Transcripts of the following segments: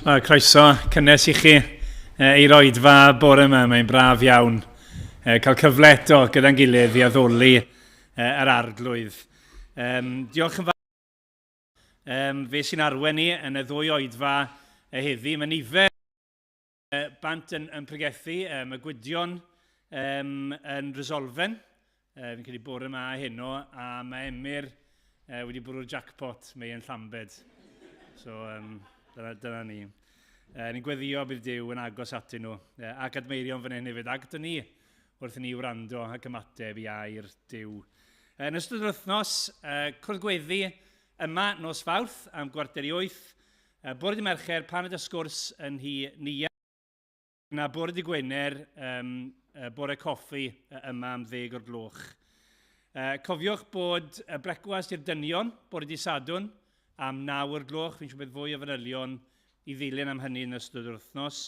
Wel, croeso cynnes i chi i'r oedfa bore yma. Mae'n braf iawn cael cyfle eto gyda'n gilydd i addoli yr arglwydd. Diolch yn fawr. Fe sy'n arwen ni yn y ddwy oedfa heddi. Mae nifer bant yn pregethu, mae Gwydion yn Resolfen, fi'n credu bore yma a heno, a mae Emyr wedi bwrw'r jackpot, mae e'n Llambed. So, dyna ni. Ni'n gweddio bydd Duw yn agos atyn nhw, ac admeirion fan hyn hefyd, ac dyn ni wrth i ni wrando ac ymateb i air Duw. Yn ystod yr wythnos, cwrdd gweddi yma nos Fawrth am 7:45, Bore dy Mercher, paned a sgwrs yn nhŷ Nia. Na, bore dy Gwener, bore coffi yma am 10 o'r gloch. Cofiwch bod y brecwast i'r dynion, bore dy Sadwrn, am 9 o'r gloch. Fi'n siŵr bydd fwy o fanylion i ddilyn am hynny yn ystod yr wythnos.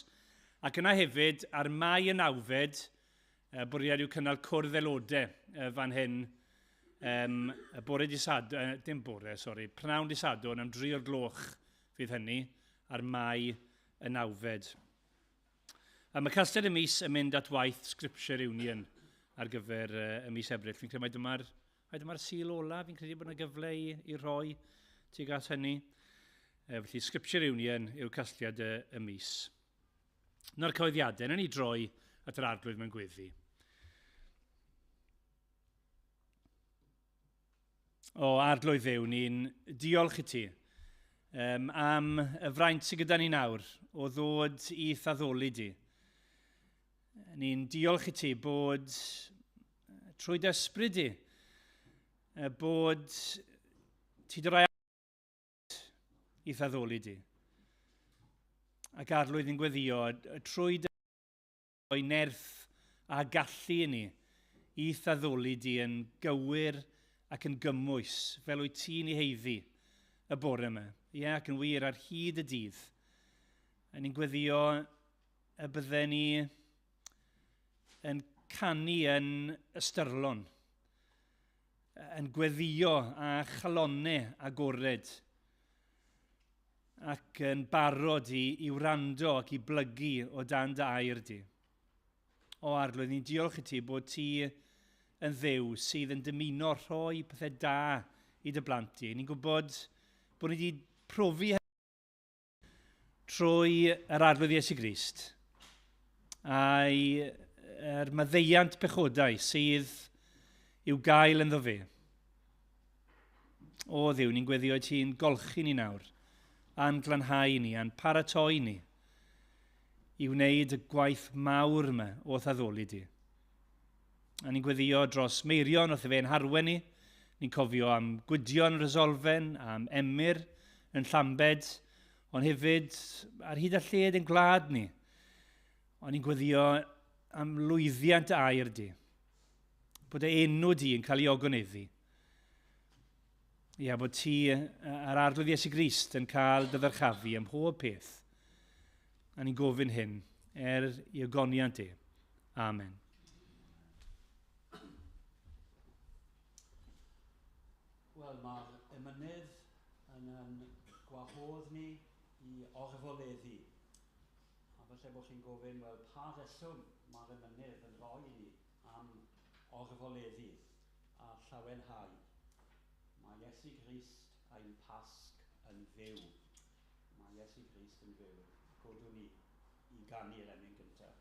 Ac yna hefyd, ar Mai y nawfed, bwriad yw cynnal cwrdd aelodau fan hyn y bore di Sadwrn, dim bore, sori, pnawn di Sadwrn am 3 o'r gloch fydd hynny, ar Mai y nawfed. A mae casgliad y mis yn mynd at waith Scripture Union ar gyfer y mis Ebrill. Fi'n credu mai dyma'r mai dyma'r Sul ola, fi'n credu bod yna gyfle i rhoi tuag at hynny. Felly Scripture Union yw'r casgliad y mis. Na'r cyhoeddiadau, wnawn ni droi at yr Arglwydd mewn gweddi. O, Arglwydd Dduw, ni'n diolch i ti am y fraint sydd gyda ni nawr o ddod i thaddoli di. Ni'n diolch i ti bod trwy dy ysbryd di, bod ti dy roi i thaddoli di. Ac Arglwydd ni'n gweddio trwy dy roi nerth a gallu i ni i thaddoli di yn gywir ac yn gymwys fel wyt ti'n ei haeddu y bore yma. Ie, ac yn wir ar hyd y dydd. A ni'n gweddio y bydden ni yn canu yn ystyrlon, yn gweddio â chalonnau agored ac yn barod i wrando ac i blygu o dan dy air di. O Arglwydd, ni'n diolch i ti bod ti yn Dduw sydd yn dymuno rhoi pethau da i dy blant di. Ni'n gwybod bod ni wedi profi trwy yr Arglwydd Iesu Grist a'i er maddeuant pechodau sydd i'w gael ynddo fe. O Dduw, ni'n gweddio i ti'n golchi ni nawr, a'n glanhau ni, a'n paratoi ni i wneud y gwaith mawr yma o thaddoli di. A ni'n gweddio dros Meirion wrth i fe'n harwen ni. Ni'n cofio am Gwydion Resolfen, am Emyr yn Llambed, ond hefyd ar hyd a lled yn gwlad ni. Ond ni'n gweddio am lwyddiant y air di. Bod y enw di yn cael ei ogoneddu. Ia, bod ti a'r Arglwydd Iesu Grist yn cael dy ddyrchafu ym mhob peth. A ni'n gofyn hyn er i ogoniant e. Amen. Wel, mae'r emynydd yn yn gwahodd ni i orfoleddu. A falle bod chi'n gofyn, wel, pa reswm mae'r emynydd yn rhoi i ni am orfoleddu a llawenhau? Mae Iesu Grist ein Pasg yn fyw. Mae Iesu Grist yn fyw. Godwn ni i ganu'r emyn gyntaf.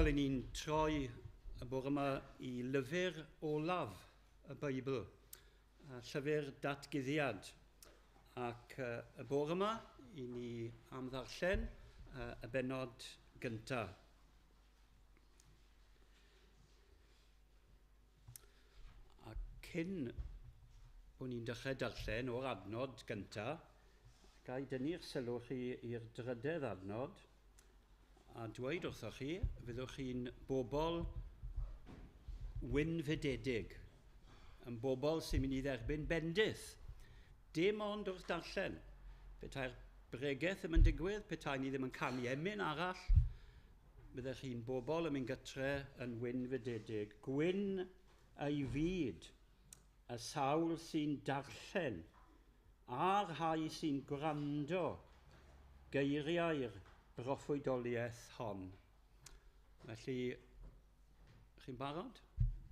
Wel, i ni'n troi y bore yma i lyfr olaf y Beibl, llyfr datguddiad. Ac y bore yma, i ni am ddarllen y bennod gyntaf. A cyn bod ni'n dechrau darllen o'r adnod gyntaf, ga i dynnu'ch sylw chi i'r drydedd adnod a dweud wrthoch chi, fyddwch chi'n bobl wynfydedig, yn bobl sy'n mynd i dderbyn bendith. Dim ond wrth darllen. Petai'r bregeth ddim yn digwydd, petai ni ddim yn canu emyn arall, byddech chi'n bobl yn mynd gytre yn wynfydedig. Gwyn ei fyd, y sawl sy'n darllen, a'r rhai sy'n gwrando geiriau'r broffwydoliaeth hon. Felly, chi'n barod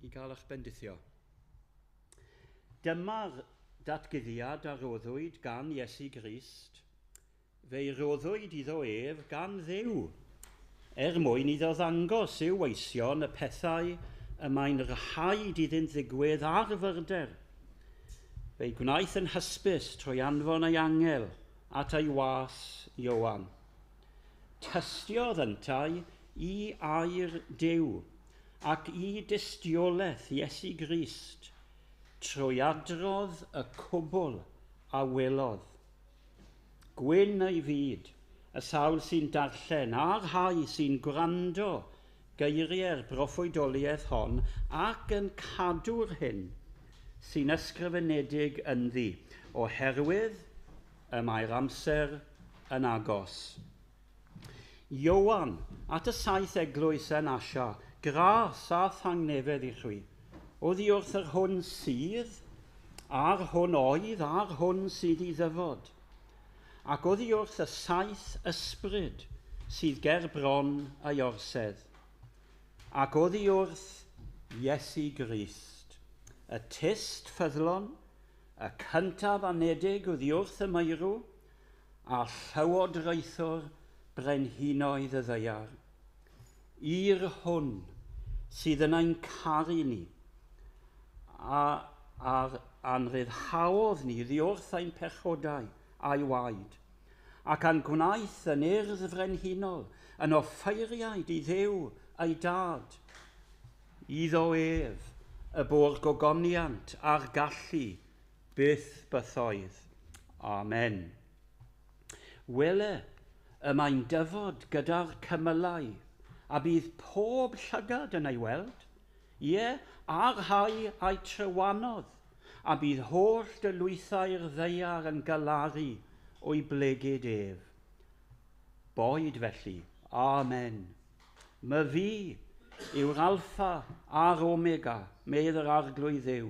i gael eich bendithio? Dyma'r datguddiad a roddwyd gan Iesu Grist. Fe'i roddwyd iddo ef gan Dduw, er mwyn iddo ddangos i'w weision y pethau y mae'n rhaid iddynt ddigwydd ar fyrder. Fe'i gwnaeth yn hysbys trwy anfon ei angel at ei was Ioan. Tystiodd yntau i air Duw ac i dystiolaeth Iesu Grist trwy adrodd y cwbl a welodd. Gwyn ei fyd, y sawl sy'n darllen a'r rhai sy'n gwrando geiriau'r broffwydoliaeth hon ac yn cadw'r hyn sy'n ysgrifenedig ynddi, oherwydd y mae'r amser yn agos. Ioan, at y saith eglwys yn Asia, gras a thangnefedd i chwi, oddi wrth yr hwn sydd, a'r hwn oedd, a'r hwn sydd i ddyfod, ac oddi wrth y saith ysbryd sydd ger bron ei orsedd, ac oddi wrth Iesu Grist, y tyst ffyddlon, y cyntaf anedig oddi wrth y meirw, a llywodraethwr brenhinoedd y ddaear. I'r hwn sydd yn ein caru ni, a a'r anrhyddhaodd ni oddi wrth ein pechodau a'i waed, ac a'n gwnaeth yn urdd frenhinol, yn offeiriaid i Dduw ei dad. Iddo ef y bo'r gogoniant a'r gallu byth bythoedd. Amen. Wele, y mae'n dyfod gyda'r cymylau, a bydd pob llygad yn ei weld, ie, a'r rhai a'i trywanodd, a bydd holl dylwythau'r ddaear yn galaru o'i blegid ef. Boed felly, Amen. Myfi yw'r Alffa a'r Omega, medd yr Arglwydd Dduw,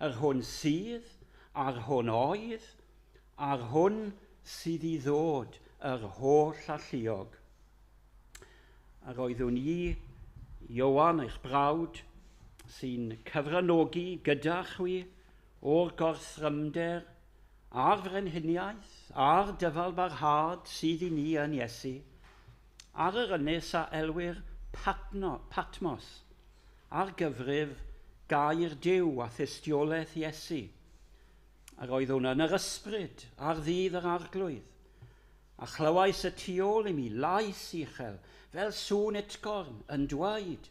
yr hwn sydd, a'r hwn oedd, a'r hwn sydd i ddod, yr holl alluog. Yr oeddwn i, Ioan, eich brawd, sy'n cyfranogi gyda chwi o'r gorthrymder a'r frenhiniaeth a'r dyfalbarhad sydd i ni yn Iesu, ar yr ynys a elwir Patno, Patmos, ar gyfrif gair Duw a thystiolaeth Iesu. Yr oeddwn yn yr ysbryd ar ddydd yr Arglwydd, a chlywais y tu ôl i mi lais uchel, fel sŵn utgorn, yn dweud,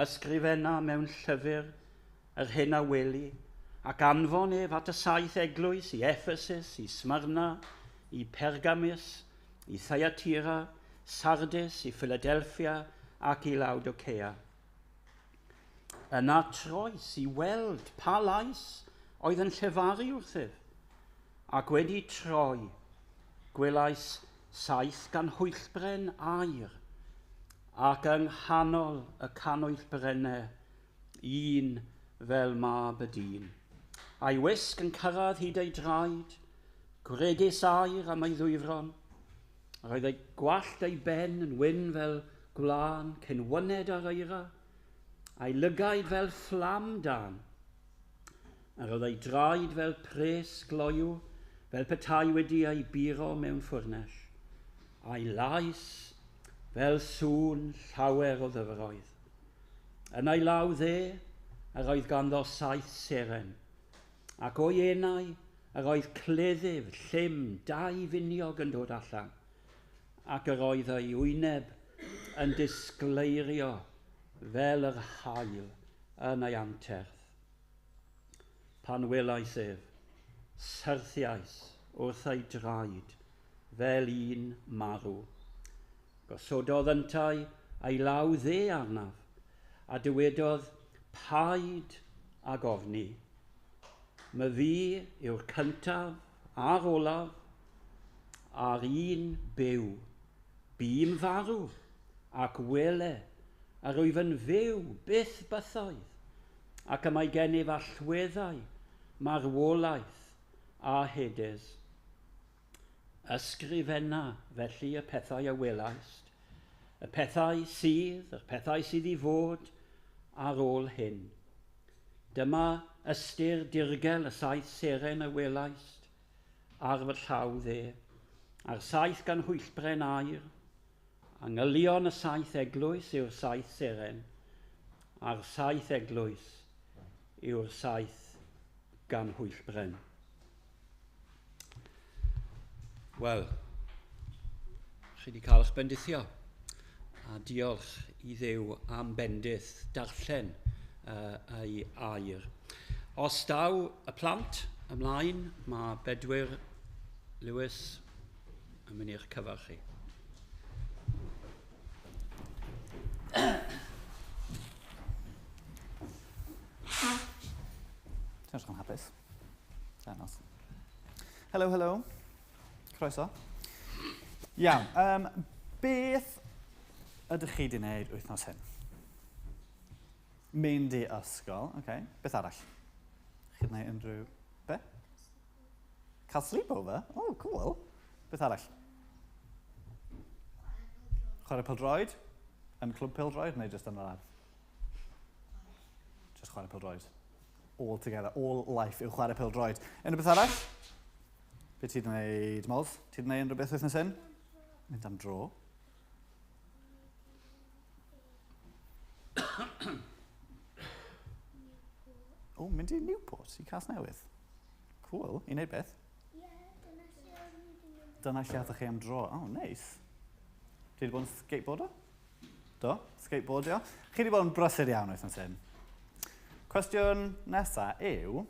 Ysgrifenna mewn llyfr yr hyn a weli, ac anfon ef at y saith eglwys i Ephesus, i Smyrna, i Pergamus, i Thyatira, Sardis, i Philadelphia ac i Laodicea. Yna troes i weld pa lais oedd yn llefaru wrthyf, ac wedi troi, gwelais saith ganhwyllbren aur, ac yng nghanol y canhwyllbrennau un fel mab y dyn. A'i wisg yn cyrraedd hyd ei draed, gwregys aur am ei ddwyfron. Roedd ei gwallt ei ben yn wyn fel gwlân cyn wyned ar eira, a'i lygaid fel fflam dân. Yr oedd ei draed fel pres gloyw, fel petai wedi ei buro mewn ffwrnell, a'i lais fel sŵn llawer o ddyfroedd. Yn ei law dde, yr oedd ganddo saith seren, ac o'i enau yr oedd cleddyf llym dau finiog yn dod allan, ac yr oedd ei wyneb yn disgleirio fel yr haul yn ei anterth. Pan welais ef, syrthiais wrth ei draed fel un marw. Gosododd yntau ei law dde arnaf, a dywedodd, Paid ag ofni. Myfi yw'r cyntaf a'r olaf, a'r un byw. Bûm farw, ac wele, yr wyf yn fyw byth bythoedd, ac y mae gennyf allweddau marwolaeth a Hades. Ysgrifenna felly y pethau a welaist, y pethau sydd, y pethau sydd i fod ar ôl hyn. Dyma ystyr dirgel y saith seren a welaist ar fy llaw dde, a'r saith ganhwyllbren aur, angylion y saith eglwys yw'r saith seren, a'r saith eglwys yw'r saith ganhwyllbren. Wel, chi wedi cael eich bendithio. A diolch i Dduw am bendith darllen ei air. Os daw y plant ymlaen, mae Bedwyr Lewis yn mynd i'ch cyfarch chi. Ti'n edrych yn hapus. Danos. Helo, helo. Croeso. Iawn, um, beth ydych chi wedi gwneud wythnos hyn? Mynd i ysgol, oce. Okay. Beth arall? Chi wedi gwneud unrhyw... Be? Cael sleepover? Oh, cool. Beth arall? Chwarae pêl-droed? Yn clwb pêl-droed neu jyst yn yr ardd? Just chwarae pêl-droed. All together. All life yw chwarae pêl-droed. Unrhyw beth arall? Be ti wedi gwneud, Moz? Ti wedi gwneud unrhyw beth wythnos hyn? Mynd am dro. o, mynd i Newport, i Casnewydd. Cool. I wneud beth? Dyna lle atoch chi am dro. Oh, nice. Ti wedi bod yn skateboarder? Do, skateboardio. Chi wedi bod yn brysur iawn wythnos hyn. Cwestiwn nesa yw,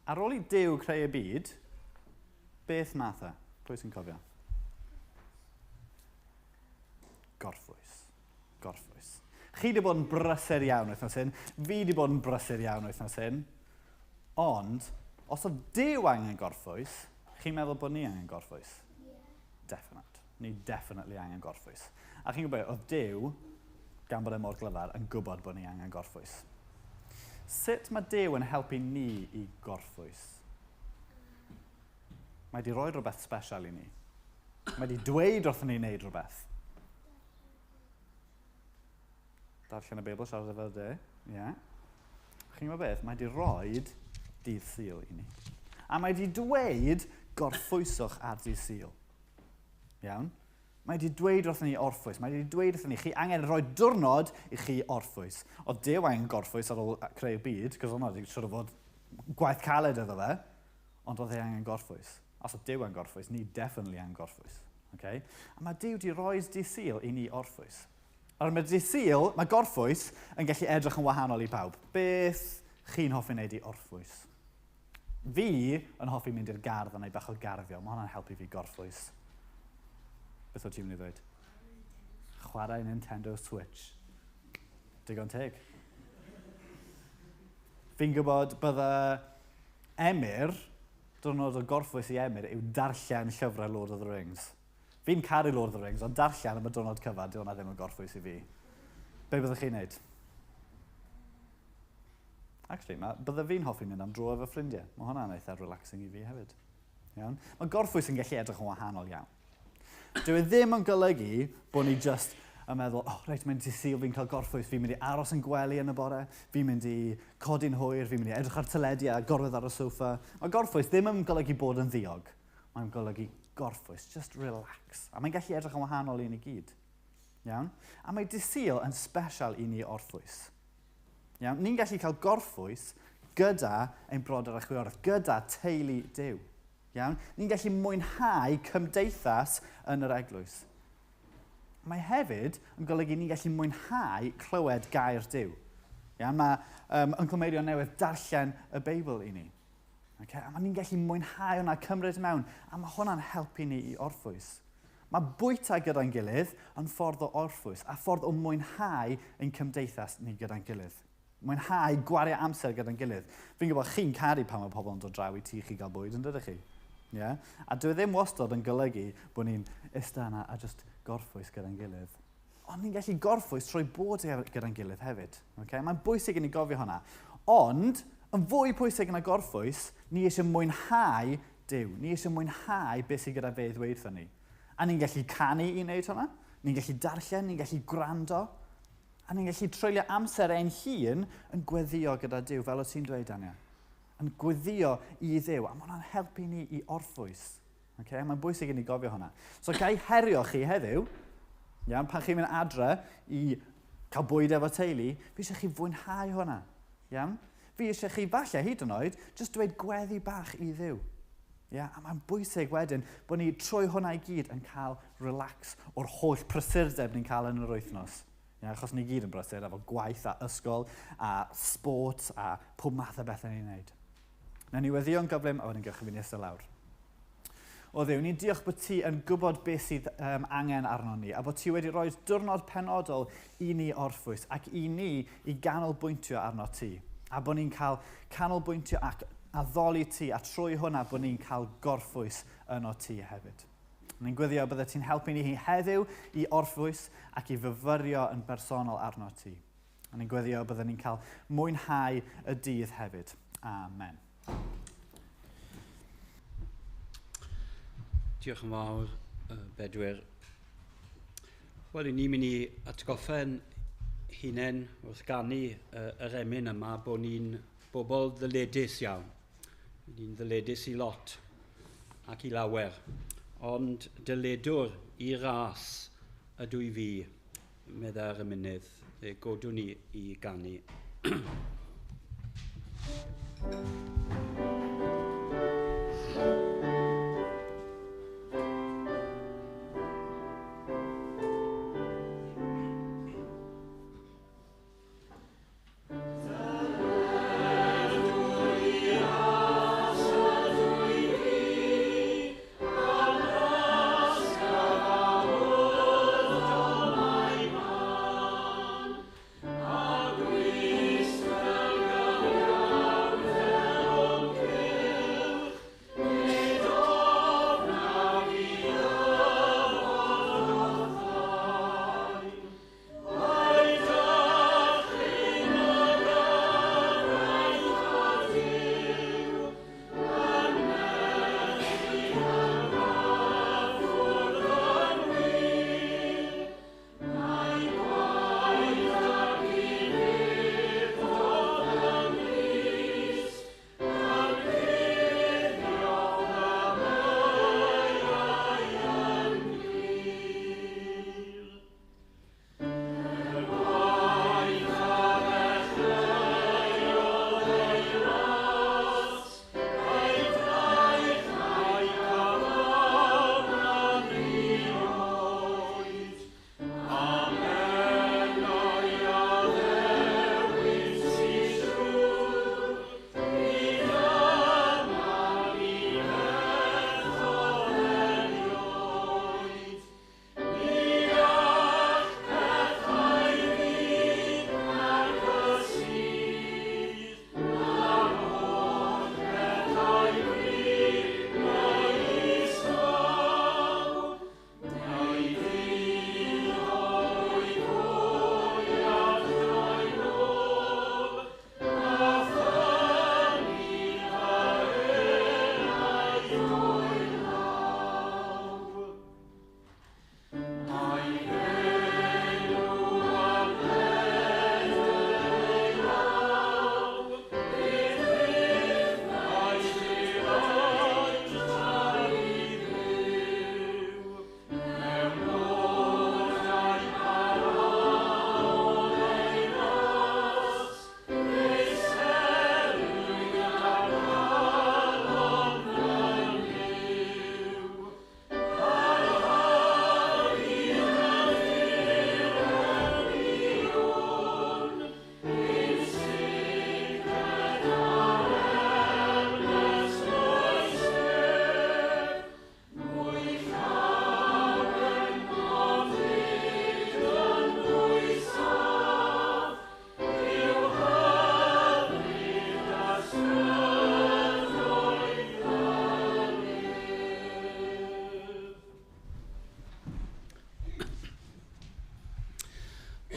ar ôl i Duw creu y byd, beth nath e? Pwy sy'n cofio? Gorffwys. Gorffwys. Chi wedi bod yn brysur iawn wythnos hyn. Fi wedi bod yn brysur iawn wythnos hyn. Ond, os oedd Duw angen gorffwys, chi'n meddwl bod ni angen gorffwys? Yeah. Definite. Ni definitely angen gorffwys. A chi'n gwybod, oedd Duw, gan bod e mor glyfar, yn gwybod bod ni angen gorffwys. Sut mae Duw yn helpu ni i gorffwys? Mae wedi rhoi rhywbeth special i ni. Mae wedi dweud wrthyn ni wneud rhywbeth. Darllen y Beibl, siarad efo de. Ie. Yeah. Chi'n gwybod beth? Mae wedi rhoi dydd Sul i ni. A mae wedi dweud gorffwyswch ar dydd Sul. Iawn? Mae wedi dweud wrthyn ni orffwys. Mae wedi dweud wrthyn ni, chi angen rhoi diwrnod i chi orffwys. Oedd Duw angen gorffwys ar ôl creu'r byd, cos hwnna wedi siwr o fod gwaith caled iddo fe, ond oedd e angen gorffwys. Os oedd Duw angen gorffwys, ni definitely angen gorffwys. Okay? A mae Duw wedi rhoi dydd Sul i ni orffwys. Nawr mae dydd Sul, mae gorffwys yn gallu edrych yn wahanol i pawb. Beth chi'n hoffi wneud i orffwys? Fi yn hoffi mynd i'r gardd a wneud bach o garddio. Mae hwnna'n helpu fi gorffwys. Beth o ti'n mynd i ddweud? Chwarae Nintendo Switch. Digon teg. Fi'n gwybod bydde Emyr, diwrnod o gorffwys i Emyr yw darllen llyfrau Lord of the Rings. Fi'n caru Lord of the Rings, ond darllen am y diwrnod cyfan, 'di hwnna ddim yn gorffwys i fi. Be byddwch chi'n neud? Actually, ma, bydde fi'n hoffi mynd am dro efo ffrindiau. Mae hwnna'n eitha relaxing i fi hefyd. Iawn? Mae gorffwys yn gallu edrych yn wahanol iawn. Dyw e ddim yn golygu bod ni just yn meddwl, oh, reit, mae'n dydd Sul, fi'n cael gorffwys, fi'n mynd i aros yn gwely yn y bore, fi'n mynd i codi'n hwyr, fi'n mynd i edrych ar teledu a gorwedd ar y soffa. Mae gorffwys ddim yn golygu bod yn ddiog. Mae'n golygu gorffwys, just relax. A mae'n gallu edrych yn wahanol i ni gyd. Iawn? A mae dydd Sul yn special i ni orffwys. Iawn? Ni'n gallu cael gorffwys gyda ein brodyr a chwiorydd, gyda teulu Duw. Iawn? Ni'n gallu mwynhau cymdeithas yn yr eglwys. Mae hefyd yn golygu ni'n gallu mwynhau clywed gair Duw. Iawn? Mae Uncle Meirion newydd darllen y Beibl i ni. Okay? A mae ni'n gallu mwynhau hwnna, cymryd mewn, a mae hwnna'n helpu ni i orffwys. Mae bwyta gyda'n gilydd yn ffordd o orffwys, a ffordd o mwynhau ein cymdeithas ni gyda'n gilydd. Mwynhau gwario amser gyda'n gilydd. Fi'n gwybod chi'n caru pan mae pobl yn dod draw i tŷ chi gael bwyd, yn dydych chi? Yeah? A dwi e ddim wastad yn golygu bod ni'n ista yna a just gorffwys gyda'n gilydd. Ond ni'n gallu gorffwys trwy bod gyda'n gilydd hefyd. Okay? Mae'n bwysig i ni gofio hwnna. Ond, yn fwy pwysig na gorffwys, ni eisiau mwynhau Duw. Ni eisiau mwynhau beth sydd gyda fe i ddweud wrthon ni. A ni'n gallu canu i wneud hwnna. Ni'n gallu darllen, ni'n gallu gwrando. A ni'n gallu treulio amser ein hun yn gweddio gyda Duw, fel o ti'n dweud, Daniel. Yn gweddio i Dduw. A mae hwnna'n helpu ni i orffwys. Okay? Mae'n bwysig i ni gofio hwnna. So ga i herio chi heddiw, iawn, pan chi'n mynd adre i cael bwyd efo teulu, fi eisiau chi fwynhau hwnna. Iawn? Fi eisiau chi falle hyd yn oed, jyst dweud gweddi bach i Dduw. Yeah? A mae'n bwysig wedyn bod ni trwy hwnna i gyd yn cael relax o'r holl prysurdeb ni'n cael yn yr wythnos. Yeah, achos ni gyd yn brysur efo gwaith a ysgol a sports a pob math o bethau ni'n neud. Nawn ni weddïo'n gyflym a wedyn gewch chi fynd i eistedd lawr. O Dduw, ni'n diolch bod ti yn gwybod beth sydd angen arno ni, a bod ti wedi rhoi diwrnod penodol i ni orffwys ac i ni i ganolbwyntio arno ti, a bod ni'n cael canolbwyntio ac addoli ti, a trwy hwnna bod ni'n cael gorffwys yno ti hefyd. Ni'n gweddio bydde ti'n helpu ni heddiw i orffwys ac i fyfyrio yn bersonol arno ti. A ni'n gweddio byddwn ni'n cael mwynhau y dydd hefyd. Amen. Diolch yn fawr, Bedwyr. Wel, ni'n mynd i atgoffa'n hunain wrth ganu yr emyn yma bod ni'n bobl ddyledus iawn. Ni'n ddyledus i lot ac i lawer. Ond dyledwr i ras ydw i fi, meddai'r emynydd. Fe godwn ni i ganu.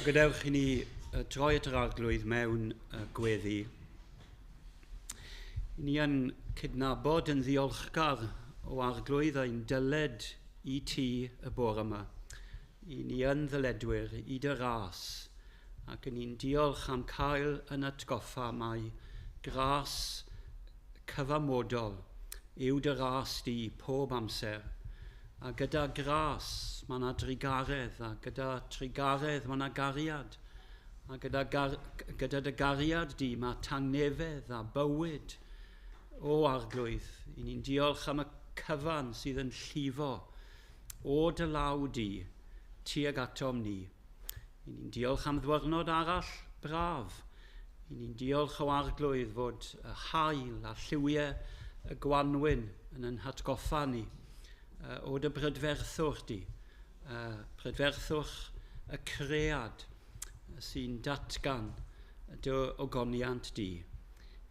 Gadewch i ni droi at yr Arglwydd mewn gweddi. I ni yn cydnabod yn ddiolchgar o Arglwydd ein dyled i ti y bore yma. I ni yn ddyledwyr i dy ras, ac yn ni'n diolch am cael yn atgoffa mai gras cyfamodol yw dy ras di pob amser. A gyda gras mae yna drugaredd, a gyda trugaredd mae yna gariad, a gyda dy gariad di mae tangnefedd a bywyd. O Arglwydd, i ni'n diolch am y cyfan sydd yn llifo o dy law di tuag atom ni. I ni'n diolch am ddwyrnod arall braf. I ni'n diolch o Arglwydd fod y haul a lliwiau y gwanwyn yn ein hatgoffa ni o dy brydferthwch di, prydferthwch y cread sy'n datgan dy ogoniant di.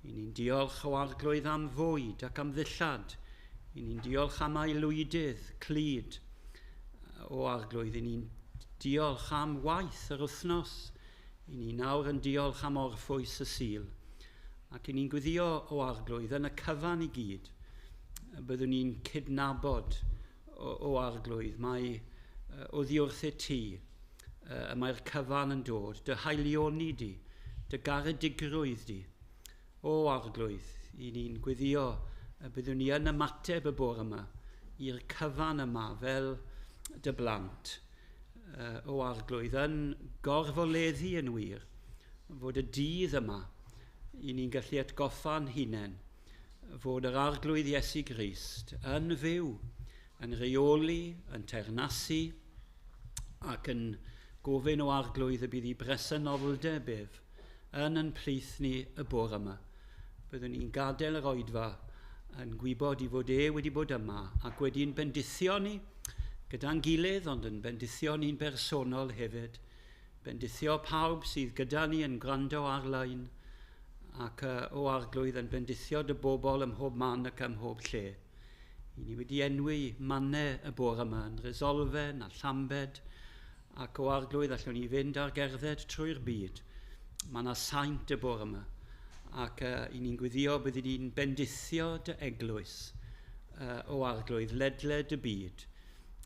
I ni'n diolch o Arglwydd am fwyd ac am ddillad. I ni'n diolch am aelwydydd clyd o Arglwydd. I ni'n diolch am waith yr wythnos. I ni nawr yn diolch am orffwys y Sul. Ac i ni'n gweddio o Arglwydd yn y cyfan i gyd. Byddwn ni'n cydnabod o Arglwydd mai oddi wrthyt ti y mae'r cyfan yn dod, dy haelioni di, dy garedigrwydd di. O Arglwydd, i ni'n gweddio y byddwn ni yn ymateb y bore yma i'r cyfan yma fel dy blant. O Arglwydd, yn gorfoleddu yn wir fod y dydd yma i ni'n gallu atgoffa'n hunain fod yr Arglwydd Iesu Grist yn fyw, yn rheoli, yn teyrnasu, ac yn gofyn o Arglwydd y bydd ei bresenoldeb ef yn yn plith ni y bore yma. Byddwn ni'n gadael yr oedfa yn gwybod i fod e wedi bod yma ac wedi'n bendithio ni gyda'n gilydd, ond yn bendithio ni'n bersonol hefyd. Bendithio pawb sydd gyda ni yn gwrando ar-lein, ac o Arglwydd yn bendithio dy bobl ym mhob man ac ym mhob lle. I ni wedi enwi mannau y bore yma yn Resolfen a Llambed, ac o Arglwydd allwn ni fynd ar gerdded trwy'r byd. Mae yna saint y bore yma, ac i ni'n gweddio byddwn ni'n bendithio dy eglwys o Arglwydd ledled y byd.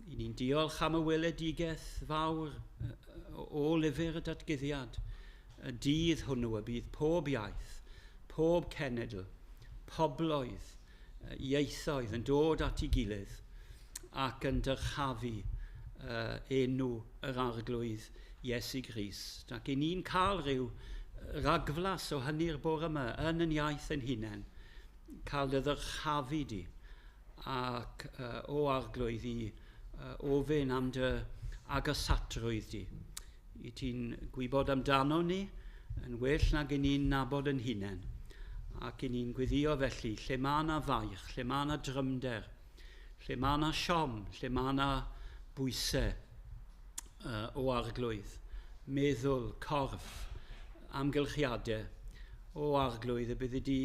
I ni'n diolch am y weledigaeth fawr o lyfr y datguddiad, y dydd hwnnw y bydd pob iaith, pob cenedl, pobloedd, ieithoedd yn dod at ei gilydd ac yn dyrchafu enw yr Arglwydd Iesu Grist. Ac i ni'n cael rhyw ragflas o hynny'r bore yma yn yn iaith yn hunain, cael dy ddyrchafu di ac o Arglwydd i ofyn am dy agosatrwydd di. I ti'n gwybod amdano ni yn well nag i ni'n nabod yn hunain. Ac i ni'n gweddio felly, lle mae yna faich, lle mae yna drymder, lle mae yna siom, lle mae yna bwysau o Arglwydd, meddwl, corff, amgylchiadau, o Arglwydd y byddi di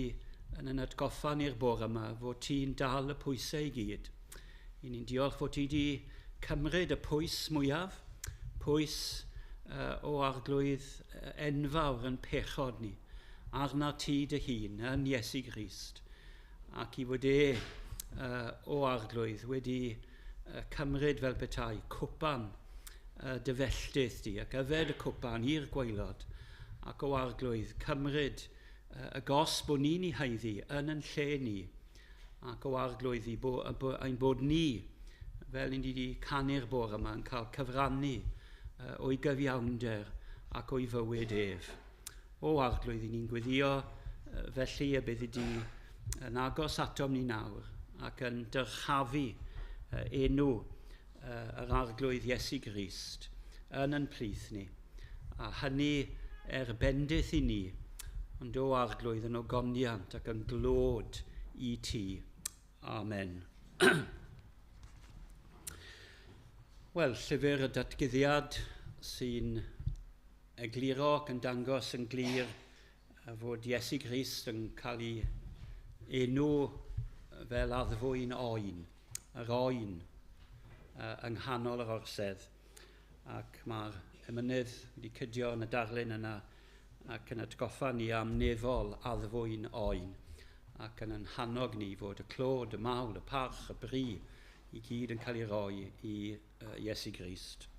yn yn atgoffa ni'r bore yma fod ti'n dal y pwysau i gyd. I ni'n diolch fod ti di cymryd y pwys mwyaf, pwys o Arglwydd enfawr yn pechod ni, arna ti dy hun yn Iesu Grist, ac i fod e o Arglwydd wedi cymryd fel petai cwpan dy felltith di, ac yfed y cwpan i'r gwaelod, ac o Arglwydd cymryd y gosb bod ni'n ei haeddu yn yn lle ni, ac o Arglwydd ein bod ni, fel ni wedi canu'r bore yma, yn cael cyfrannu o'i gyfiawnder ac o'i fywyd ef. O Arglwydd, i ni'n gweddio felly y byddi di yn agos atom ni nawr ac yn dyrchafu enw yr Arglwydd Iesu Grist yn yn plith ni. A hynny er bendith i ni, ond o Arglwydd yn ogoniant ac yn glod i ti. Amen. Wel, llyfr y datguddiad sy'n egluro ac yn dangos yn glir fod Iesu Grist yn cael ei enw fel addfwyn oen, yr oen yng nghanol yr orsedd. Ac mae'r emynydd wedi cydio yn y darlun yna ac yn atgoffa ni am nefol addfwyn oen ac yn hannog ni fod y clod, y mawl, y parch, y bri i gyd yn cael ei roi i Iesu Grist.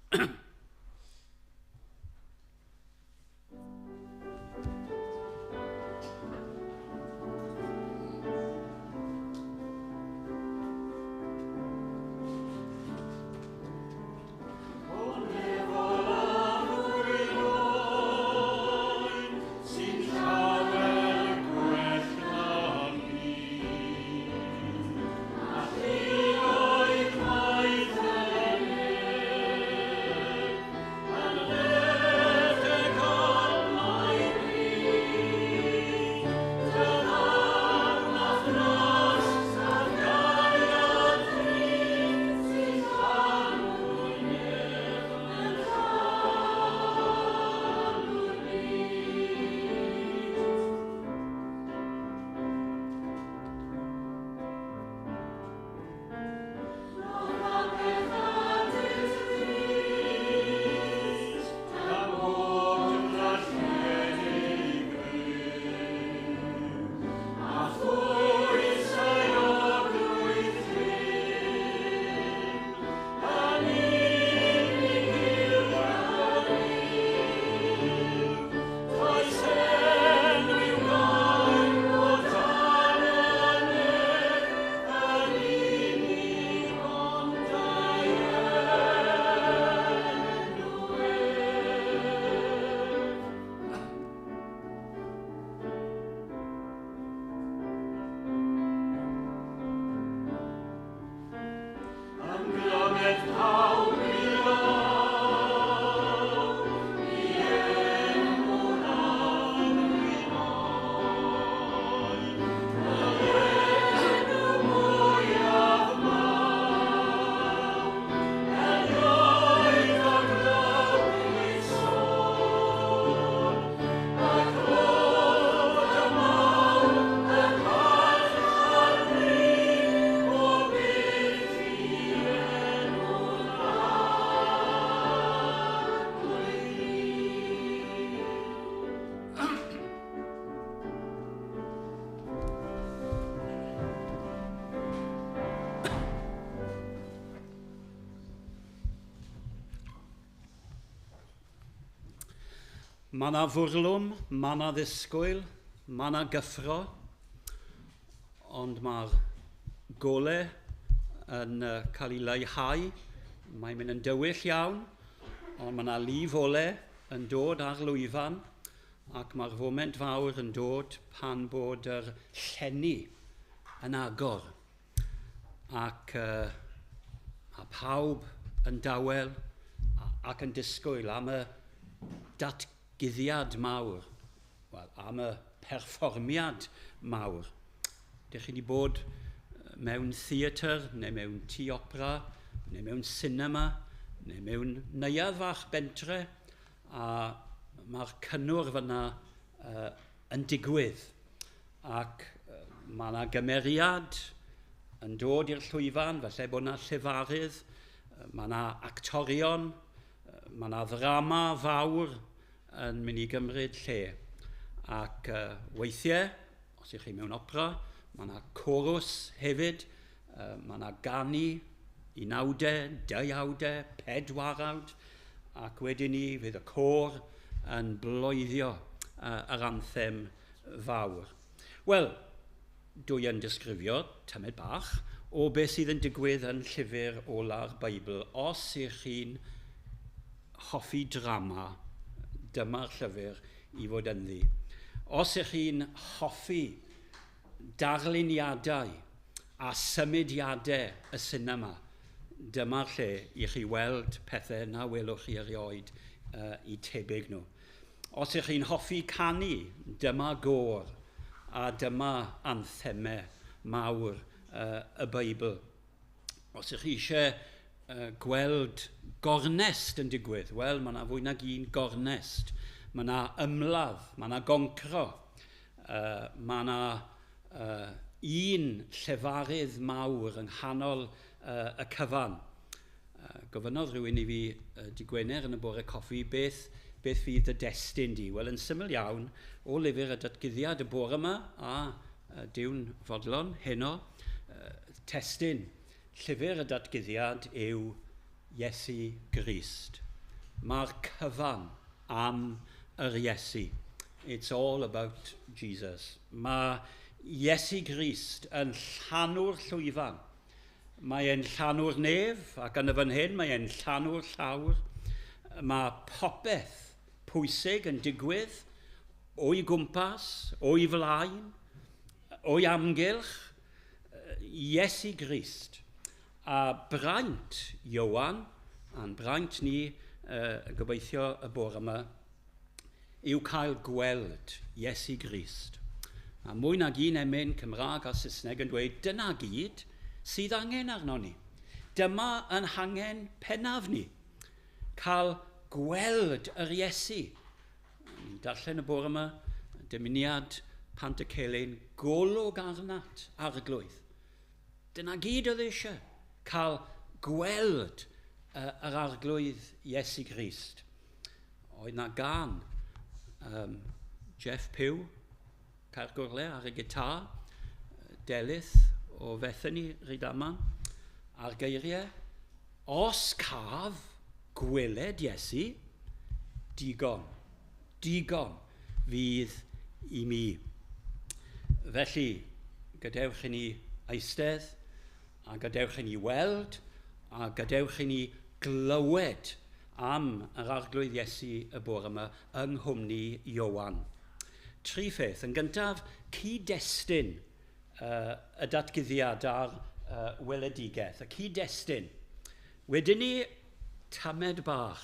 Mae yna fwrlwm, mae yna ddisgwyl, mae yna gyffro, ond mae'r golau yn cael ei leihau, mae'n mynd yn dywyll iawn, ond mae yna lif olau yn dod ar lwyfan, ac mae'r foment fawr yn dod pan bod yr llenni yn agor. Ac mae pawb yn dawel ac yn disgwyl am y datguddiad mawr, wel, am y perfformiad mawr. Dych chi wedi bod mewn theatr, neu mewn tŷ opera, neu mewn cinema, neu mewn neuadd fach bentre, a mae'r cynnwrf fyna yn digwydd. Ac mae yna gymeriad yn dod i'r llwyfan, falle bod yna llefarydd, mae yna actorion, mae yna ddrama fawr yn mynd i gymryd lle. Ac weithiau, os ych chi mewn opera, mae yna chorus hefyd, mae yna ganu, unawdau, deuawdau, pedwarawd, ac wedyn ni fydd y côr yn bloeddio yr anthem fawr. Wel, dwi yn disgrifio, tamed bach, o beth sydd yn digwydd yn llyfr ola'r Beibl. Os ych chi'n hoffi drama, dyma'r llyfr i fod ynddi. Os ych chi'n hoffi darluniadau a symudiadau y sinema, dyma'r lle i chi weld pethau na welwch chi erioed i tebyg nhw. Os ych chi'n hoffi canu, dyma gôr a dyma anthemau mawr y Beibl. Os ych chi eisiau gweld gornest yn digwydd, wel, mae yna fwy nag un gornest. Mae yna ymladd, mae yna goncro, mae yna un llefarydd mawr yng nghanol y cyfan. Gofynnodd rhywun i fi dy Gwener yn y bore coffi, beth fydd y destun di? Wel, yn syml iawn, o lyfr y datguddiad y bore yma, a Duw'n fodlon heno, testun llyfr y datguddiad yw Iesu Grist. Mae'r cyfan am yr Iesu. It's all about Jesus. Mae Iesu Grist yn llanw'r llwyfan. Mae e'n llanw'r nef, ac yn y fan hyn mae e'n llanw'r llawr. Mae popeth pwysig yn digwydd o'i gwmpas, o'i flaen, o'i amgylch, Iesu Grist. A braint Ioan, a'n braint ni gobeithio y bore yma, yw cael gweld Iesu Grist. A mwy nag un emyn Cymraeg a Saesneg yn dweud, dyna gyd sydd angen arno ni. Dyma yn hangen pennaf ni. Cael gweld yr Iesu. Ni'n darllen y bore yma, dymuniad Pantycelyn, golwg arnat, Arglwydd. Dyna gyd oedd eisiau, cael gweld yr Arglwydd Iesu Grist. Oedd na gan Jeff Pugh, Caergwrle ar y gitar, Delyth o Fethany Rhydaman, a'r geiriau, os caf gweled Iesu, digon, digon fydd i mi. Felly, gadewch i ni eistedd, a gadewch i ni weld, a gadewch i ni glywed am yr Arglwydd Iesu y bore yma yng nghwmni Ioan. Tri pheth. Yn gyntaf, cyd-destun y datguddiad a'r weledigaeth. Y cyd-destun. Wedyn ni, tamed bach.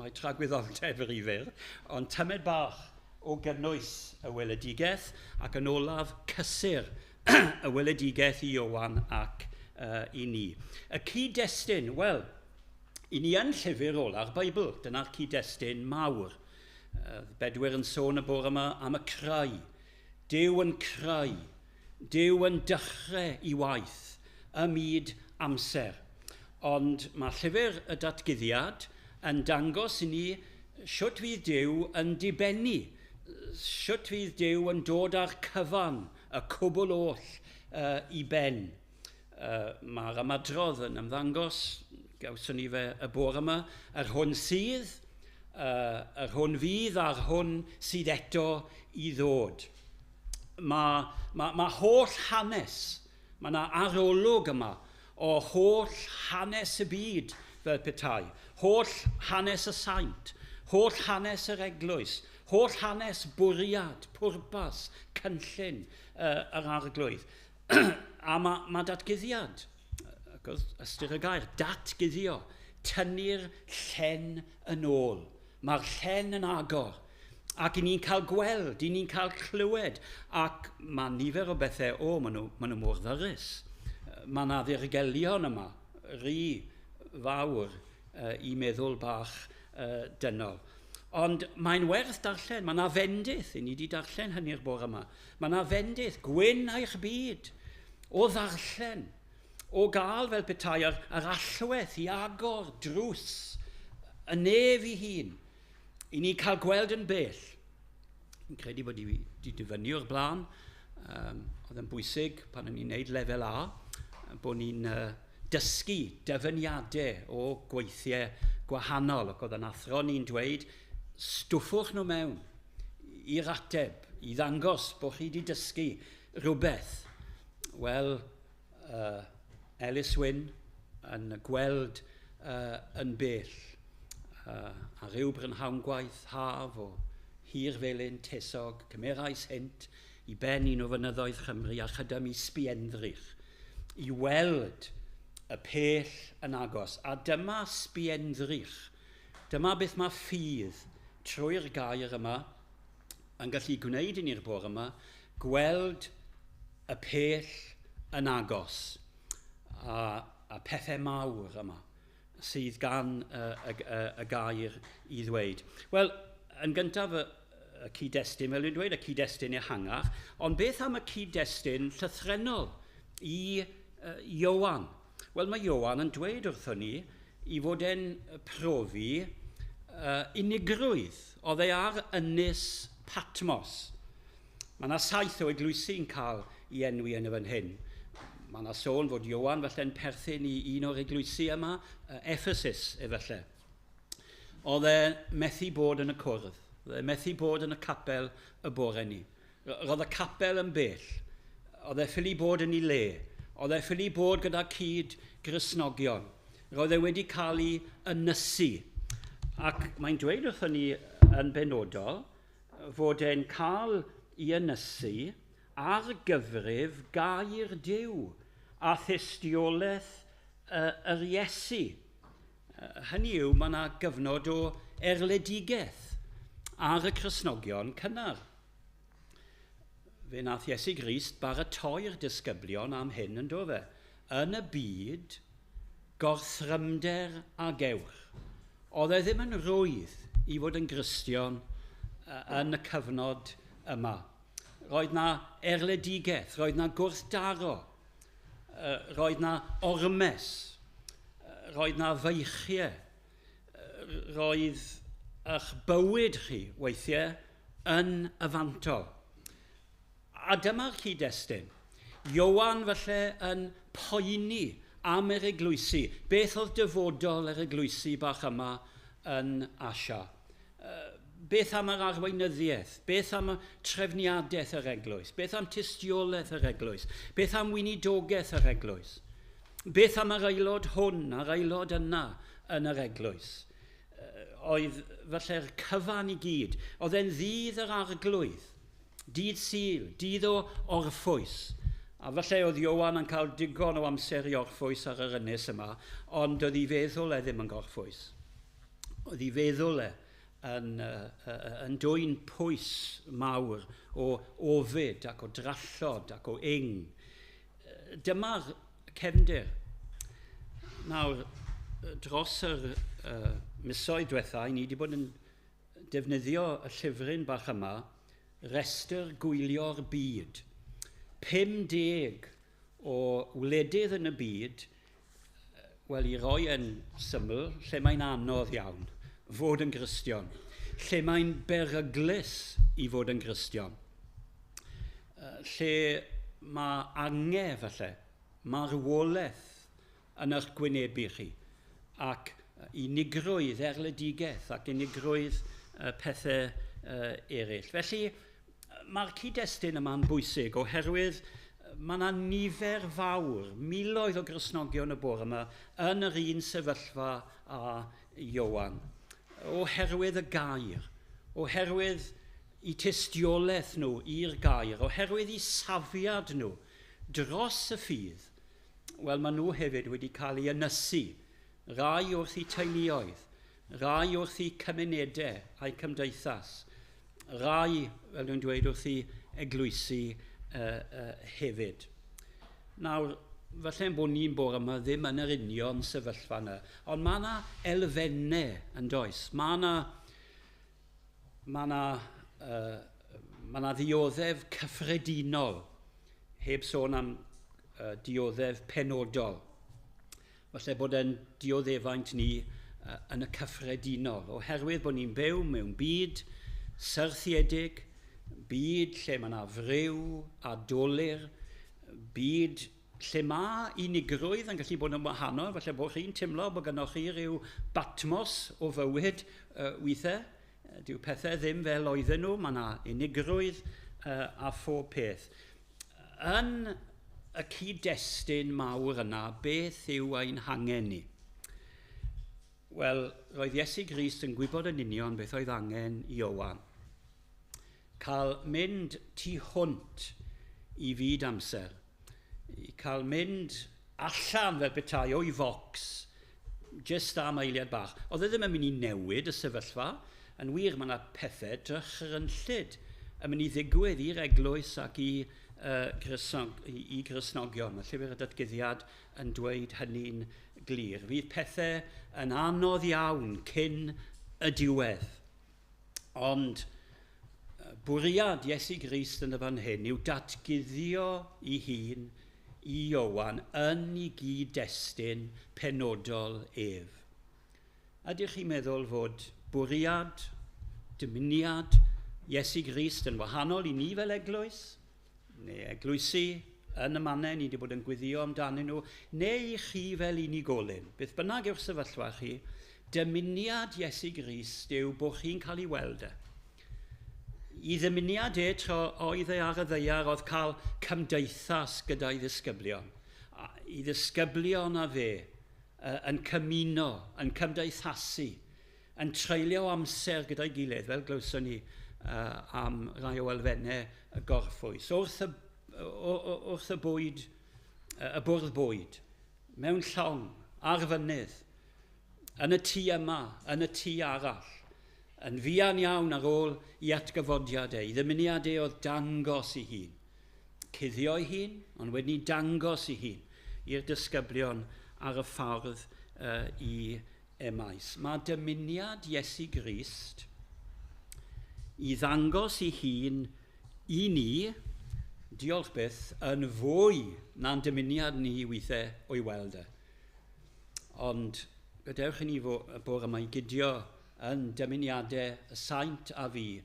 Mae tragwyddoldeb yr ifyr, ond tamed bach o gynnwys y weledigaeth, ac yn olaf cysur y weledigaeth i Ioan ac i ni. Y cyd-destun, wel, i ni yn llyfr ola'r Beibl, dyna'r cyd-destun mawr. Bedwyr yn sôn y bore yma am y creu. Duw yn creu. Duw yn dechrau i waith ym myd amser. Ond mae llyfr y datguddiad yn dangos i ni sut fydd Duw yn dibennu, sut fydd Duw yn dod â'r cyfan, y cwbl oll i ben. Mae'r ymadrodd yn ymddangos, gawson ni fe y bore yma, yr hwn sydd, yr hwn fydd a'r hwn sydd eto i ddod. Mae holl hanes, mae yna arolwg yma o holl hanes y byd fel petai, holl hanes y saint, holl hanes yr eglwys, holl hanes bwriad, pwrpas, cynllun yr Arglwydd. A mae datguddiad, ac ystyr y gair, datguddio, tynnu'r llen yn ôl. Mae'r llen yn agor, ac i ni'n cael gweld, i ni'n cael clywed, ac mae nifer o bethau, o, maen nhw mor ddyrus. Mae yna ddirgelion yma, rhy fawr i meddwl bach dynol. Ond mae'n werth darllen, mae yna fendith, i ni wedi darllen hynny'r bore yma. Mae yna fendith, gwyn eich byd, o ddarllen, o gael fel petai yr allwedd i agor drws y nef i hun, i ni cael gweld yn bell. Fi'n credu bod i wedi dyfynnu o'r blaen, oedd yn bwysig pan o'n i'n gwneud lefel A, bod ni'n dysgu dyfyniadau o gweithiau gwahanol, ac oedd yn athro ni'n dweud, stwffwch nhw mewn i'r ateb, i ddangos bod chi wedi dysgu rhywbeth. Wel, Ellis Wynne yn gweld yn bell, a rhyw brynhawn gwaith haf o hir felyn tesog, cymerais hynt i ben un o fynyddoedd Chymru a chyda mi sbienddrych i weld y pell yn agos. A dyma sbienddrych. Dyma beth mae ffydd trwy'r gair yma yn gallu gwneud i ni'r bore yma, gweld y pell yn agos a pethau mawr yma sydd gan y gair i ddweud. Wel, yn gyntaf y cyd-destun, fel dwi'n dweud, y cyd-destun ehangach, ond beth am y cyd-destun llythrennol i Ioan? Wel, mae Ioan yn dweud wrthon ni i fod e'n profi unigrwydd. Oedd e ar ynys Patmos. Mae yna 7 o eglwysi'n cael ei enwi yn y fan hyn. Mae yna sôn fod Ioan falle'n perthyn i un o'r eglwysi yma, Ephesus efallai. Oedd e methu bod yn y cwrdd. Oedd e methu bod yn y capel y bore ni. Roedd y capel yn bell. Oedd e ffili bod yn ei le. Oedd e ffili bod gyda cyd Gristnogion. Roedd e wedi cael ei ynysu. Ac mae'n dweud wrthon ni yn benodol fod e'n cael ei ynysu ar gyfrif gair Duw a thystiolaeth yr Iesu. Hynny yw, mae yna gyfnod o erledigaeth ar y Cristnogion cynnar. Fe nath Iesu Grist baratoi'r disgyblion am hyn yn do fe. Yn y byd, gorthrymder a gewch. Oedd e ddim yn rwydd i fod yn Gristion yn y cyfnod yma. Roedd na erledigaeth, roedd na gwrthdaro, roedd na ormes, roedd na feichiau, roedd eich bywyd chi weithiau yn y fantol. A dyma'r cyd-destun. Ioan falle yn poeni am yr eglwysi. Beth oedd dyfodol yr eglwysi bach yma yn Asia? Beth am yr arweinyddiaeth? Beth am y trefniadaeth yr eglwys? Beth am tystiolaeth yr eglwys? Beth am weinidogaeth yr eglwys? Beth am yr aelod hwn a'r aelod yna yn yr eglwys? Oedd falle'r cyfan i gyd. Oedd e'n ddydd yr arglwydd. Dydd Sul, dydd o orffwys. A falle oedd Ioan yn cael digon o amser i orffwys ar yr ynys yma, ond oedd ei feddwl e ddim yn gorffwys. Oedd ei feddwl e yn dwyn pwys mawr o ofid ac o drallod ac o ing. Dyma'r cefndir. Nawr, dros yr misoedd diwetha, ni wedi bod yn defnyddio y llyfryn bach yma, Rhestr Gwylio'r Byd. 50 o wledydd yn y byd, wel, i roi yn syml, lle mae'n anodd iawn fod yn Gristion, lle mae'n beryglus i fod yn Gristion, lle mae ange falle, marwolaeth yn eich gwynebu chi, ac unigrwydd erledigaeth ac unigrwydd pethau eraill. Felly, mae'r cyd-destun yma'n bwysig oherwydd mae yna nifer fawr, miloedd o Gristnogion y bore yma yn yr un sefyllfa â Ioan. Oherwydd y gair, oherwydd eu tystiolaeth nhw i'r gair, oherwydd eu safiad nhw dros y ffydd, wel, maen nhw hefyd wedi cael eu ynysu, rai wrth eu teuluoedd, rai wrth eu cymunedau a'u cymdeithas, rai, fel dwi'n dweud, wrth eu eglwysi hefyd. Nawr, falle bod ni'n bore yma ddim yn yr union sefyllfa yna, ond mae yna elfennau yn does. Mae yna ddioddef cyffredinol, heb sôn am dioddef penodol. Falle bod e'n dioddefaint ni yn y cyffredinol, oherwydd bod ni'n byw mewn byd syrthiedig, byd lle mae yna friw a dolur, byd lle mae unigrwydd yn gallu bod yn wahanol, falle bod chi'n teimlo bod gynnoch chi rhyw Batmos o fywyd weithiau. Dyw pethau ddim fel oedden nhw, mae yna unigrwydd a phob peth. Yn y cyd-destun mawr yna, beth yw ein hangen ni? Wel, roedd Iesu Grist yn gwybod yn union beth oedd angen i Ioan. Cael mynd tu hwnt i fyd amser. I cael mynd allan fel petai o'i focs, jyst am eiliad bach. Oedd e ddim yn mynd i newid y sefyllfa. Yn wir, mae yna pethau dychrynllyd yn mynd i ddigwydd i'r eglwys ac i Gristnogion. Mae Llyfr y Datguddiad yn dweud hynny'n glir. Fydd pethau yn anodd iawn cyn y diwedd. Ond bwriad Iesu Grist yn y fan hyn yw datguddio ei hun i Iowan yn ei gyd-destun penodol ef. Ydych chi'n meddwl fod bwriad, dymuniad Iesu Grist yn wahanol i ni fel eglwys, neu eglwysi yn y mannau ni wedi bod yn gweddio amdanyn nhw, neu i chi fel unigolyn? Beth bynnag yw'ch sefyllfa chi, dymuniad Iesu Grist yw bod chi'n cael ei weld e. I ddymuniad e tra oedd e ar y ddaear oedd cael cymdeithas gyda'i ddisgyblion. I ddisgyblion a fe yn cymuno, yn cymdeithasu, yn treulio amser gyda'i gilydd, fel glywson ni am rai o elfennau y gorffwys, wrth y bwyd, y bwrdd bwyd, mewn llong, ar fynydd, yn y tŷ yma, yn y tŷ arall, yn fuan iawn ar ôl i atgyfodiad e. I ddymuniad e oedd dangos i hun. Cuddio ei hun, ond wedyn ni dangos i hun i'r disgyblion ar y ffordd i Emmaus. Mae dymuniad Iesu Grist i ddangos i hun i ni, diolch byth, yn fwy na'n dymuniad ni weithiau o'i weld e. Ond gadewch i ni y bore yma i gydio yn dymuniadau y saint a fi,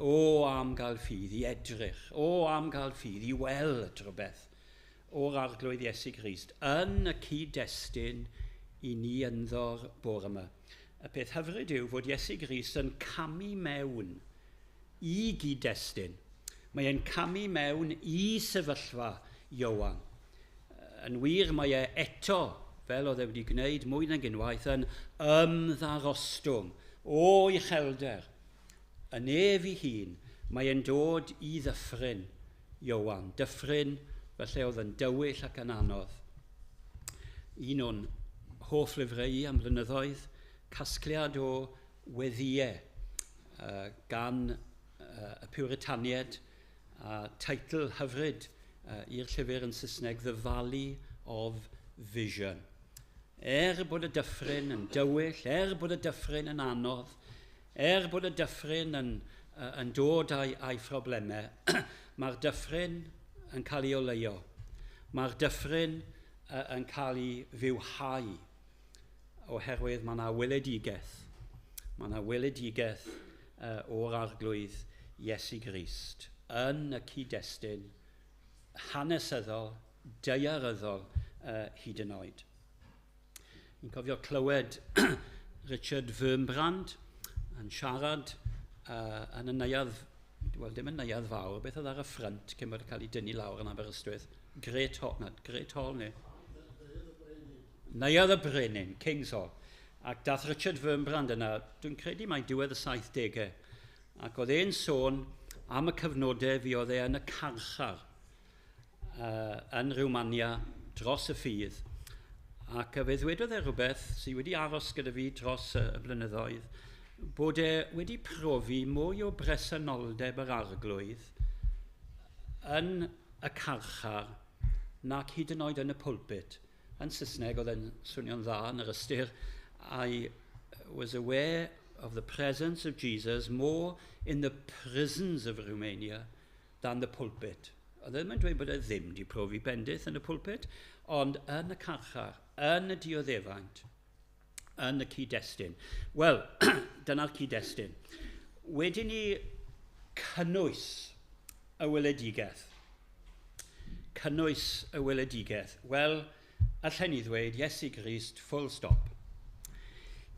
o am gael ffydd i edrych, o am gael ffydd i weld rhywbeth o'r Arglwydd Iesu Grist yn y cyd-destun i ni ynddo'r bore yma. Y peth hyfryd yw fod Iesu Grist yn camu mewn i gyd-destun. Mae e'n camu mewn i sefyllfa Ioan. Yn wir, mae e eto, fel oedd e wedi gwneud mwy nag unwaith, yn ymddarostwng o uchelder. Yn ef ei hun, mae e'n dod i ddyffryn Ioan. Dyffryn felly oedd yn dywyll ac yn anodd. Un o'n hoff lyfrau i am blynyddoedd, casgliad o weddïau gan y Puritaniaid, a teitl hyfryd i'r llyfr yn Saesneg, The Valley of Vision. Er bod y dyffryn yn dywyll, er bod y dyffryn yn anodd, er bod y dyffryn yn dod â'i phroblemau, mae'r dyffryn yn cael ei oleuo. Mae'r dyffryn yn cael ei fywhau oherwydd mae yna weledigaeth. Mae yna weledigaeth o'r Arglwydd Iesu Grist yn y cyd-destun hanesyddol, daearyddol hyd yn oed. Ni'n cofio clywed Richard Wurmbrand yn siarad yn y neuadd, wel, dim yn neuadd fawr, beth oedd ar y ffrynt cyn bod cael ei dynnu lawr yn Aberystwyth? Great Hall, na, Great Hall neu? Neuadd y Brenin, King's Hall. Ac dath Richard Wurmbrand yna, dwi'n credu mai diwedd y 70au, ac oedd e'n sôn am y cyfnodau fi oedd e yn y carchar yn Rwmania dros y ffydd. Ac fe ddwedodd e rhywbeth sydd wedi aros gyda fi dros y blynyddoedd, bod e wedi profi mwy o bresenoldeb yr Arglwydd yn y carchar nac hyd yn oed yn y pulpit. Yn Saesneg oedd e'n swnio'n dda yn yr ystyr, "I was aware of the presence of Jesus more in the prisons of Romania than the pulpit." Oedd e ddim yn dweud bod e ddim wedi profi bendith yn y pulpit, ond yn y carchar, yn y dioddefaint, yn y cyd-destun. Wel, dyna'r cyd-destun. Wedyn ni cynnwys y weledigaeth. Cynnwys y weledigaeth. Wel, allen ni ddweud Iesu Grist, full stop.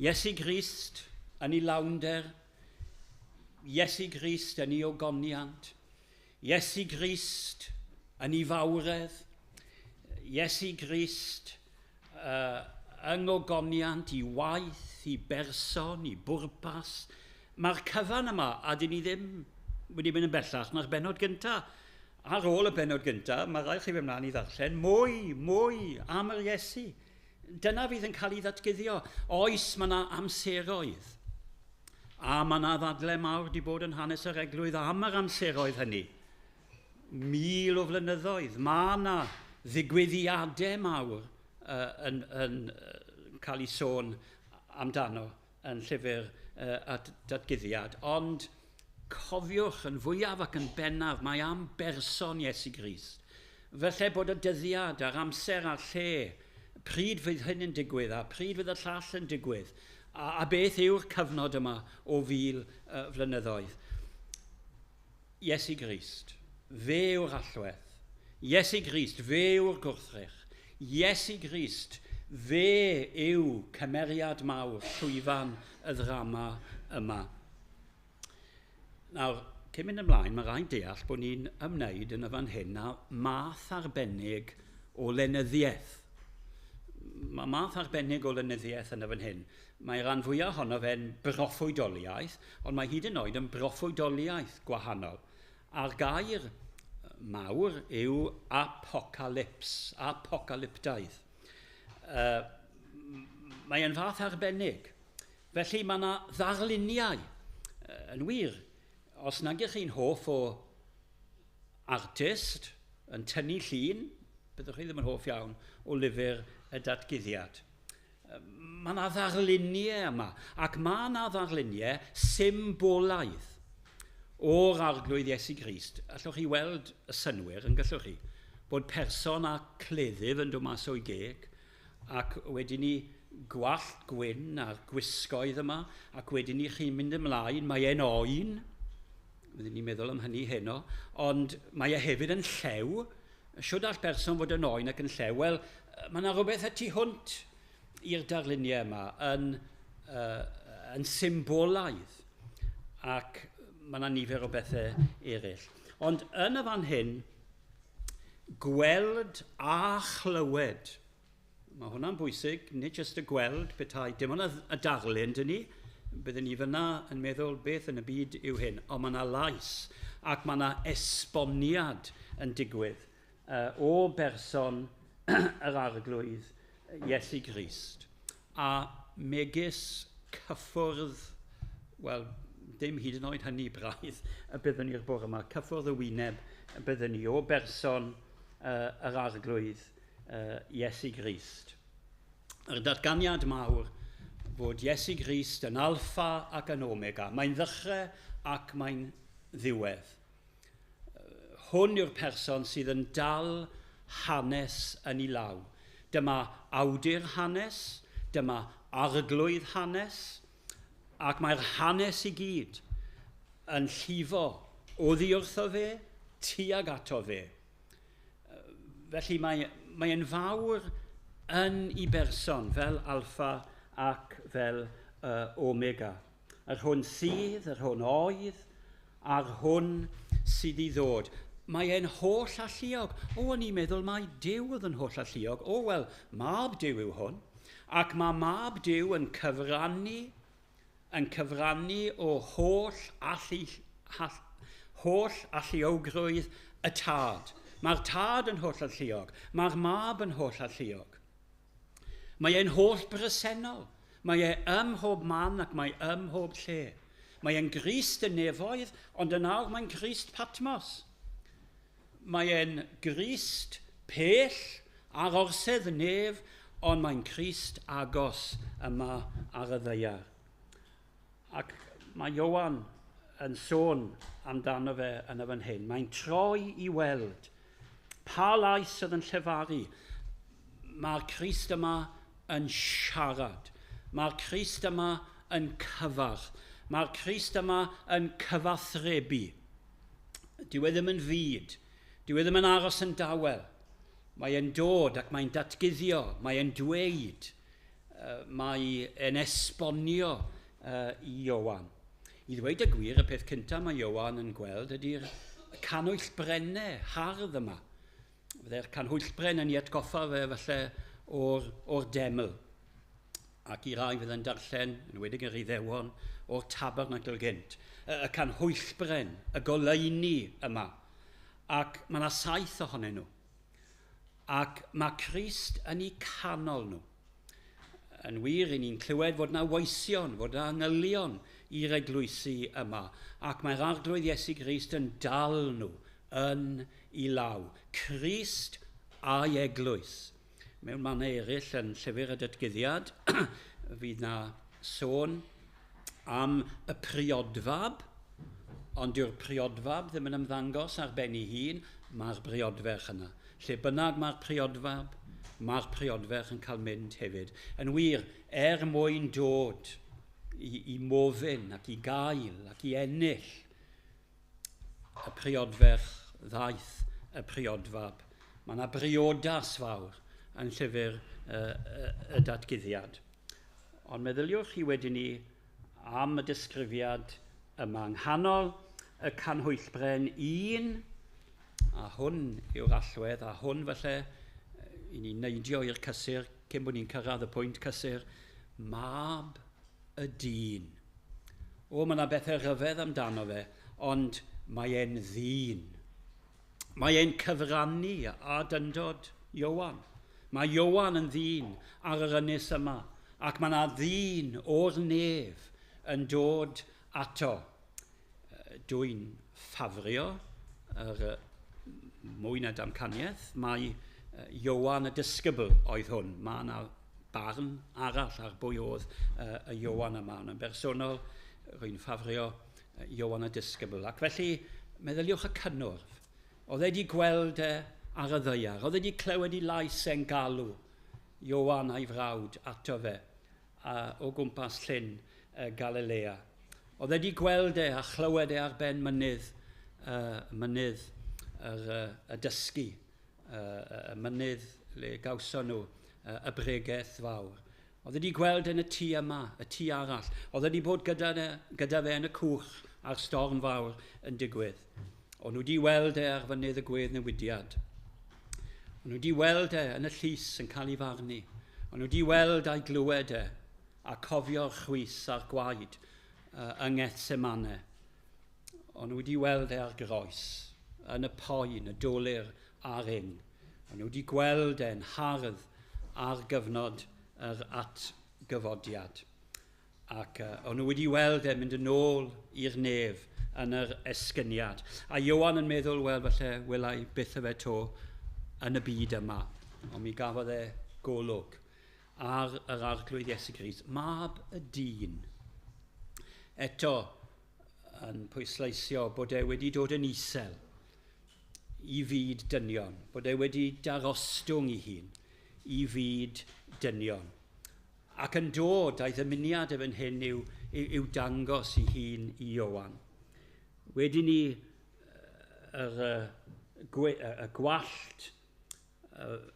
Iesu Grist yn ei lawnder, Iesu Grist yn ei ogoniant, Iesu Grist yn ei fawredd, Iesu Grist yng ngogoniant i waith, i berson, i bwrpas. Mae'r cyfan yma, a dyn ni ddim wedi mynd yn bellach na'r benod gyntaf. Ar ôl y benod gyntaf, mae rhaid chi fynd mlaen i ddarllen mwy, mwy am yr Iesu. Dyna fydd yn cael ei ddatguddio. Oes, mae yna amseroedd. A mae yna ddadle mawr wedi bod yn hanes yr eglwys am yr amseroedd hynny. 1,000 o flynyddoedd. Mae yna ddigwyddiadau mawr yn cael ei sôn amdano yn llyfr at datguddiad. Ond cofiwch yn fwyaf ac yn bennaf, mae am berson Iesu Grist. Felly bod y dyddiad a'r amser a'r lle, pryd fydd hyn yn digwydd a pryd fydd y llall yn digwydd, a beth yw'r cyfnod yma o 1,000 flynyddoedd. Iesu Grist, fe yw'r allwedd. Iesu Grist, fe yw'r gwrthrych. Iesu Grist, fe yw cymeriad mawr llwyfan y ddrama yma. Nawr, cyn mynd ymlaen, mae rhaid deall bod ni'n ymwneud yn y fan hyn â math arbennig o lenyddiaeth. Mae math arbennig o lenyddiaeth yn y fan hyn. Mae rhan fwyaf ohono fe'n broffwydoliaeth, ond mae hyd yn oed yn broffwydoliaeth gwahanol. A'r gair mawr yw apocalyps, apocalyptaidd. Mae e'n fath arbennig. Felly mae yna ddarluniau. Yn wir, os nag ych chi'n hoff o artist yn tynnu llun, byddwch chi ddim yn hoff iawn o lyfr y Datguddiad. Mae yna ddarluniau yma, ac mae yna ddarluniau symbolaidd o'r Arglwydd Iesu Grist. Allwch chi weld y synnwyr, yn gallwch chi, bod person â cleddyf yn dod mas o'i geg, ac wedyn ni gwallt gwyn a'r gwisgoedd yma, ac wedyn ni chi'n mynd ymlaen, mae e'n oen, byddwn ni'n meddwl am hynny heno, ond mae e hefyd yn llew. Shwd all berson fod yn oen ac yn llew? Wel, mae yna rhywbeth y tu hwnt i'r darluniau yma yn symbolaidd, ac mae yna nifer o bethau eraill. Ond yn y fan hyn, gweld a chlywed. Mae hwnna'n bwysig, nid jyst y gweld petai, dim ond y darlun dyn ni, byddwn ni fyna yn meddwl beth yn y byd yw hyn, ond mae yna lais ac mae yna esboniad yn digwydd o berson yr Arglwydd Iesu Grist. A megis cyffwrdd, wel, dim hyd yn oed hynny braidd y byddwn ni'r bore yma, cyffwrdd y wyneb y byddwn ni o berson yr Arglwydd Iesu Grist. Yr datganiad mawr fod Iesu Grist yn alffa ac yn omega. Mae'n ddechrau ac mae'n ddiwedd. Hwn yw'r person sydd yn dal hanes yn ei law. Dyma awdur hanes, dyma arglwydd hanes, ac mae'r hanes i gyd yn llifo oddi wrtho fe, tuag ato fe. Felly mae'n fawr yn ei berson fel alffa ac fel omega. Yr hwn sydd, yr hwn oedd, a'r hwn sydd i ddod. Mae e'n holl alluog. O, o'n i'n meddwl mai Duw oedd yn holl alluog. O, wel, mab Duw yw hwn. Ac mae mab Duw yn cyfrannu o holl alluogrwydd y tad. Mae'r tad yn holl alluog. Mae'r mab yn holl alluog. Mae e'n holl bresennol. Mae e ym mhob man ac mae ym mhob lle. Mae e'n Grist y nefoedd, ond yn awr mae'n Grist Patmos. Mae e'n Grist pell ar orsedd y nef, ond mae'n Crist agos yma ar y ddaear. Ac mae Ioan yn sôn amdano fe yn y fan hyn. Mae'n troi i weld pa lais oedd yn llefaru. Mae'r Crist yma yn siarad. Mae'r Crist yma yn cyfarch. Mae'r Crist yma yn cyfathrebu. Dyw e ddim yn fud. Dyw e ddim yn aros yn dawel. Mae e'n dod ac mae'n datguddio. Mae e'n dweud. Mae e'n esbonio i Ioan. I ddweud y gwir, y peth cyntaf mae Ioan yn gweld ydy'r canhwyllbrennau hardd yma. Fydde'r canhwyllbren yn ei atgoffa fe falle o'r deml. Ac i rai fydd yn darllen, yn enwedig yr Iddewon, o'r tabernacl gynt. Y canhwyllbren, y goleuni yma. Ac mae yna 7 ohonyn nhw. Ac mae Crist yn eu canol nhw. Yn wir, i ni'n clywed fod yna weision, fod yna angylion i'r eglwysi yma. Ac mae'r Arglwydd Iesu Grist yn dal nhw yn ei law. Crist a'i eglwys. Mewn mannau eraill yn Llyfr y Datguddiad, fydd na sôn am y priodfab, ond dyw'r priodfab ddim yn ymddangos ar ben ei hun, mae'r briodferch yna. Lle bynnag mae'r priodfab, mae'r priodferch yn cael mynd hefyd. Yn wir, er mwyn dod i, i mofyn ac i gael ac i ennill y priodferch ddaeth y priodfab. Mae yna briodas fawr yn llyfr y, y, y datguddiad. Ond meddyliwch chi wedyn ni am y disgrifiad yma. Nghanol y canhwyllbren un, a hwn yw'r allwedd, a hwn falle i ni neidio i'r cysur cyn bod ni'n cyrraedd y pwynt cysur, mab y dyn. O, mae yna bethau rhyfedd amdano fe, ond mae e'n ddyn. Mae e'n cyfrannu a dyndod Iowan. Mae Iowan yn ddyn ar yr ynys yma, ac mae yna ddyn o'r nef yn dod ato. Dwi'n ffafrio yr mwy na damcaniaeth, mae Iowan y disgybl oedd hwn. Mae yna barn arall ar bwy oedd y Iowan yma. Yn bersonol, rwy'n ffafrio Iowan y disgybl. Ac felly, meddyliwch y cynnwrf. Oedd e wedi gweld e ar y ddaear. Oedd e wedi clywed i lais e'n galw Iowan a'i frawd ato fe a, o gwmpas llyn Galilea. Oedd e wedi gweld e a chlywed e ar ben mynydd, uh, mynydd yr, uh, y dysgu, uh, y mynydd le gawson nhw uh, y bregeth fawr. Oedd wedi gweld yn y tŷ yma, y tŷ arall. Oedd wedi bod gyda, gyda fe yn y cwch a'r storm fawr yn digwydd. O'n nhw wedi weld e ar fynydd y gwedd newidiad. O'n nhw wedi weld e yn y llys yn cael ei farnu. O'n nhw wedi weld a'i glywed e a cofio'r chwys a'r gwaed uh, yng Ngethsemane. O'n nhw wedi weld e ar groes, yn y poen, y dolur a'r ing. O'n nhw wedi gweld e'n hardd ar gyfnod yr atgyfodiad. Ac uh, o'n nhw wedi weld e'n mynd yn ôl i'r nef yn yr esgyniad. A Ioan yn meddwl, wel, falle welai byth y fe to yn y byd yma. Ond mi gafodd e golwg ar yr arglwydd Iesu Grist, mab y dyn. Eto, yn pwysleisio bod e wedi dod yn isel i fyd dynion, bod e wedi darostwng i hun i fyd dynion. Ac yn dod a'i ddymuniad e fan hyn yw, yw, yw dangos i hun i Iowan. Wedi ni yr, y, y gwallt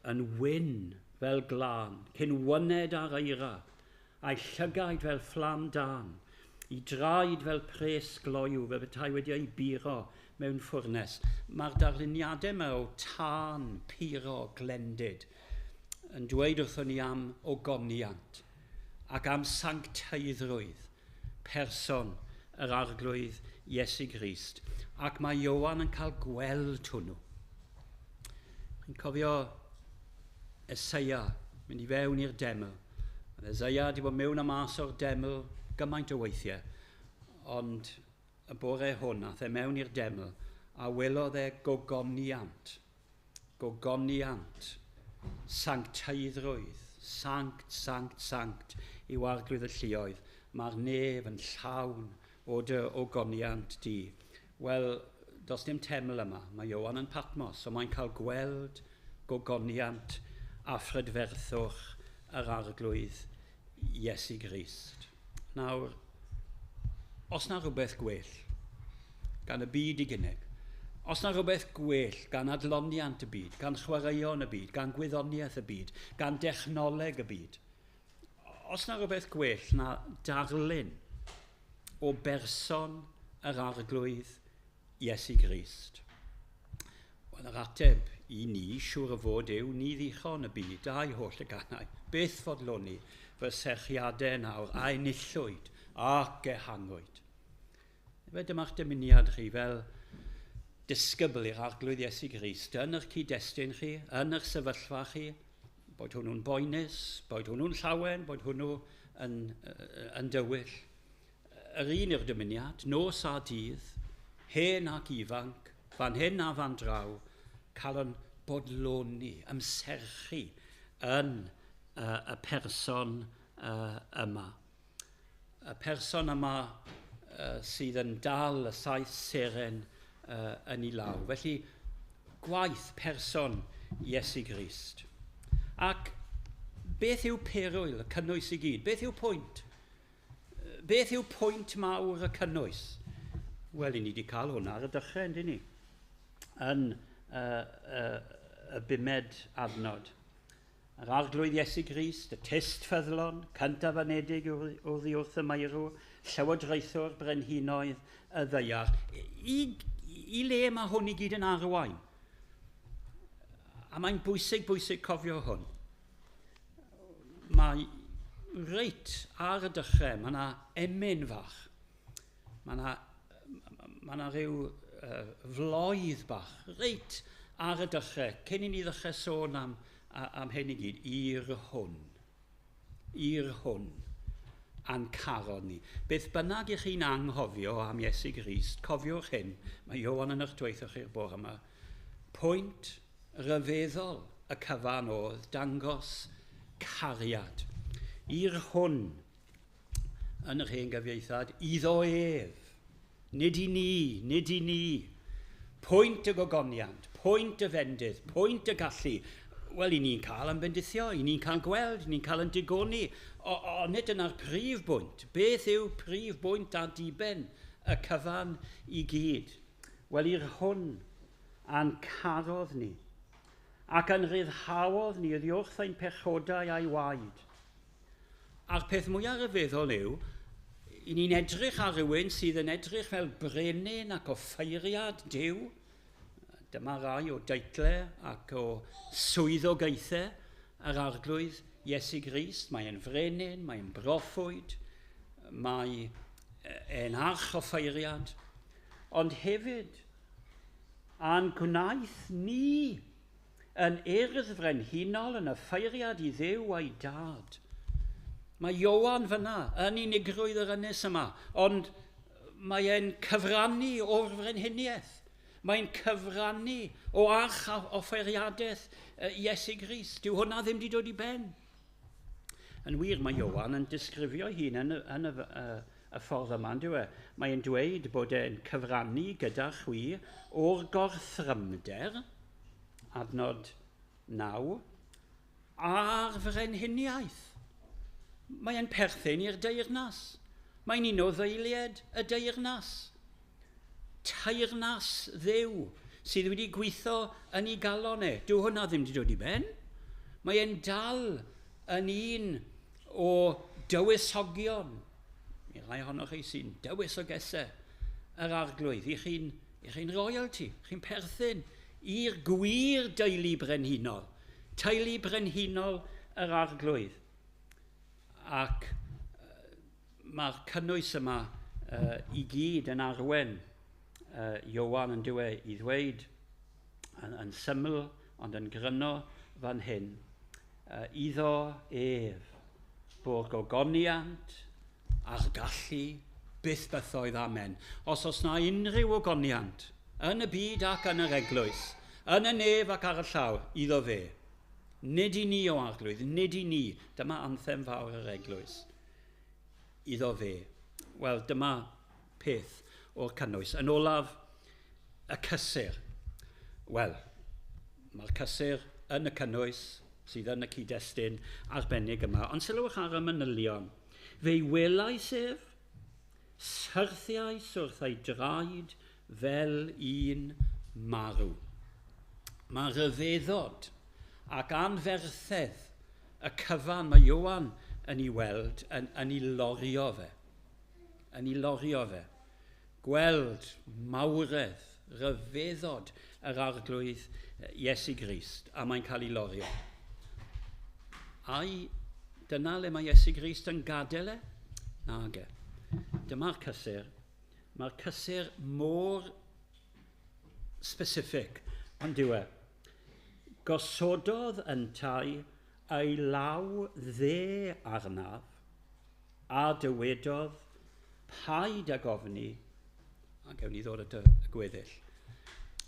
yn wyn fel glân, cyn wyned ar eira, a'i llygaid fel fflam dân, i draed fel pres gloyw, fel petai wedi ei buro mewn ffwrnes. Mae'r darluniadau yma o tân, puro, glendid, yn dweud wrthon ni am ogoniant ac am sancteiddrwydd person yr Arglwydd Iesu Grist, ac mae Ioan yn cael gweld hwnnw. Chi'n cofio Eseia mynd i fewn i'r deml. Oedd Eseia wedi bod mewn a mas o'r deml gymaint o weithiau, ond y bore hwn ath e mewn i'r deml a welodd e gogoniant Gogoniant, sancteiddrwydd, sanct, sanct, sanct yw arglwydd y lluoedd. Mae'r nef yn llawn o dy ogoniant di. Wel, does dim teml yma. Mae Ioan yn Patmos, so mae'n cael gweld gogoniant a phrydferthwch yr arglwydd Iesu Grist. Nawr, os na rhywbeth gwell gan y byd i gynnig, os na rhywbeth gwell gan adloniant y byd, gan chwaraeon y byd, gan gwyddoniaeth y byd, gan dechnoleg y byd, os na rhywbeth gwell na darlun o berson yr arglwydd Iesu Grist? Wel, yr ateb i ni, siŵr o fod, yw ni ddichon y byd a'i holl deganau. Byth fodloni fy serchiadau nawr a enillwyd ac ehangwyd. Efe dyma'ch dymuniad chi fel disgybl i'r Arglwydd Iesu Grist yn eich cyd-destun chi, yn eich sefyllfa chi, boed hwnnw'n boenus, boed hwnnw'n llawen, boed hwnnw yn, yn dywyll. Yr un yw'r dymuniad, nos a dydd, hen ac ifanc, fan hyn a fan draw, cael yn bodloni, ymserchu yn y, y person yma. Y person yma sydd yn dal y saith seren yn ei law. Felly, gwaith person Iesu Grist. Ac beth yw perwyl y cynnwys i gyd? Beth yw pwynt? Beth yw pwynt mawr y cynnwys? Wel, i ni wedi cael hwnna ar y dechrau, yndyn ni? Yn uh, uh, y bumed adnod. Yr Arglwydd Iesu Grist, y tyst ffyddlon, cyntaf anedig oddi wrth y meirw, llywodraethwr brenhinoedd y ddaear. I, I le mae hwn i gyd yn arwain? A mae'n bwysig, bwysig cofio hwn. Mae reit ar y dechrau, mae yna emyn fach. Mae yna, mae yna rhyw uh, floedd bach, reit ar y dechrau, cyn i ni ddechrau sôn am, am hyn i gyd, i'r hwn. I'r hwn a'n carodd ni. Beth bynnag i chi'n anghofio am Iesu Grist, cofiwch hyn, mae Ioan yn eich dweithio chi'r bore yma. Pwynt rhyfeddol y cyfan oedd dangos cariad. I'r hwn yn yr hen gyfieithad, iddo ef, nid i ni, nid i ni. Pwynt y gogoniant, pwynt y fendydd, pwynt y gallu. Wel, i ni'n cael yn bendithio, i ni'n cael gweld, i ni'n cael yn digoni, o, o, nid yna'r prif bwynt. Beth yw prif bwynt a diben y cyfan i gyd? Wel, i'r hwn a'n carodd ni, ac yn rhyddhaodd ni oddi wrth ein pechodau a'i waed. A'r peth mwyaf rhyfeddol yw, i ni'n edrych ar rywun sydd yn edrych fel brenin ac offeiriad Duw, dyma rai o deitle ac o swyddogaethau yr Arglwydd Iesu Grist. Mae e'n frenin, mae e'n broffwyd, mae e'n archoffeiriad, ond hefyd a'n gwnaeth ni yn urdd frenhinol yn offeiriad i Dduw a'i dad. Mae Ioan fyna yn unigrwydd yr ynys yma, ond mae e'n cyfrannu o'r frenhiniaeth. Mae'n cyfrannu o arch offeiriadaeth Iesu Grist. Dyw hwnna ddim wedi dod i ben. Yn wir, mae Ioan yn disgrifio hun yn, y, yn y, y, y ffordd yma, yn dyw e? Mae'n dweud bod e'n cyfrannu gyda chwi o'r gorthrymder, adnod 9, a'r frenhiniaeth. Mae'n perthyn i'r deyrnas. Mae'n un o ddeilied y deyrnas. Teyrnas Dduw sydd wedi gweithio yn ei galon e. Dyw hwnna ddim wedi dod i ben. Mae e'n dal yn un o dywysogion. I rai ohonoch chi sy'n dywysogesau yr arglwydd, i chi'n i chi'n royalty, chi'n perthyn i'r gwir deulu brenhinol, teulu brenhinol yr arglwydd. Ac mae'r cynnwys yma uh, i gyd yn arwen uh, Iowan yn dywe i ddweud yn, yn syml ond yn gryno fan hyn, uh, iddo ef bo'r gogoniant a'r gallu byth bythoedd amen. Os oes na unrhyw ogoniant yn y byd ac yn yr eglwys, yn y nef ac ar y llawr, iddo fe. Nid i ni o arglwydd, nid i ni. Dyma anthem fawr yr eglwys. Iddo fe. Wel, dyma peth o'r cynnwys. Yn olaf, y cysur. Wel, mae'r cysur yn y cynnwys sydd yn y cyd-destun arbennig yma. Ond sylwch ar y manylion. Fe'i welais ef, syrthiais wrth ei draed fel un marw. Mae rhyfeddod ac anferthedd y cyfan mae Ioan yn ei weld yn, yn ei lorio fe. Yn ei lorio fe. Gweld mawredd, rhyfeddod yr Arglwydd Iesu Grist, a mae'n cael ei lorio. Ai dyna le mae Iesu Grist yn gadael e? Nage. Dyma'r cysur. Mae'r cysur mor specific, ond dyw e. Gosododd yntau ei law dde arnaf, A dywedodd, Paid ag ofni, a gewn ni ddod at y gweddill.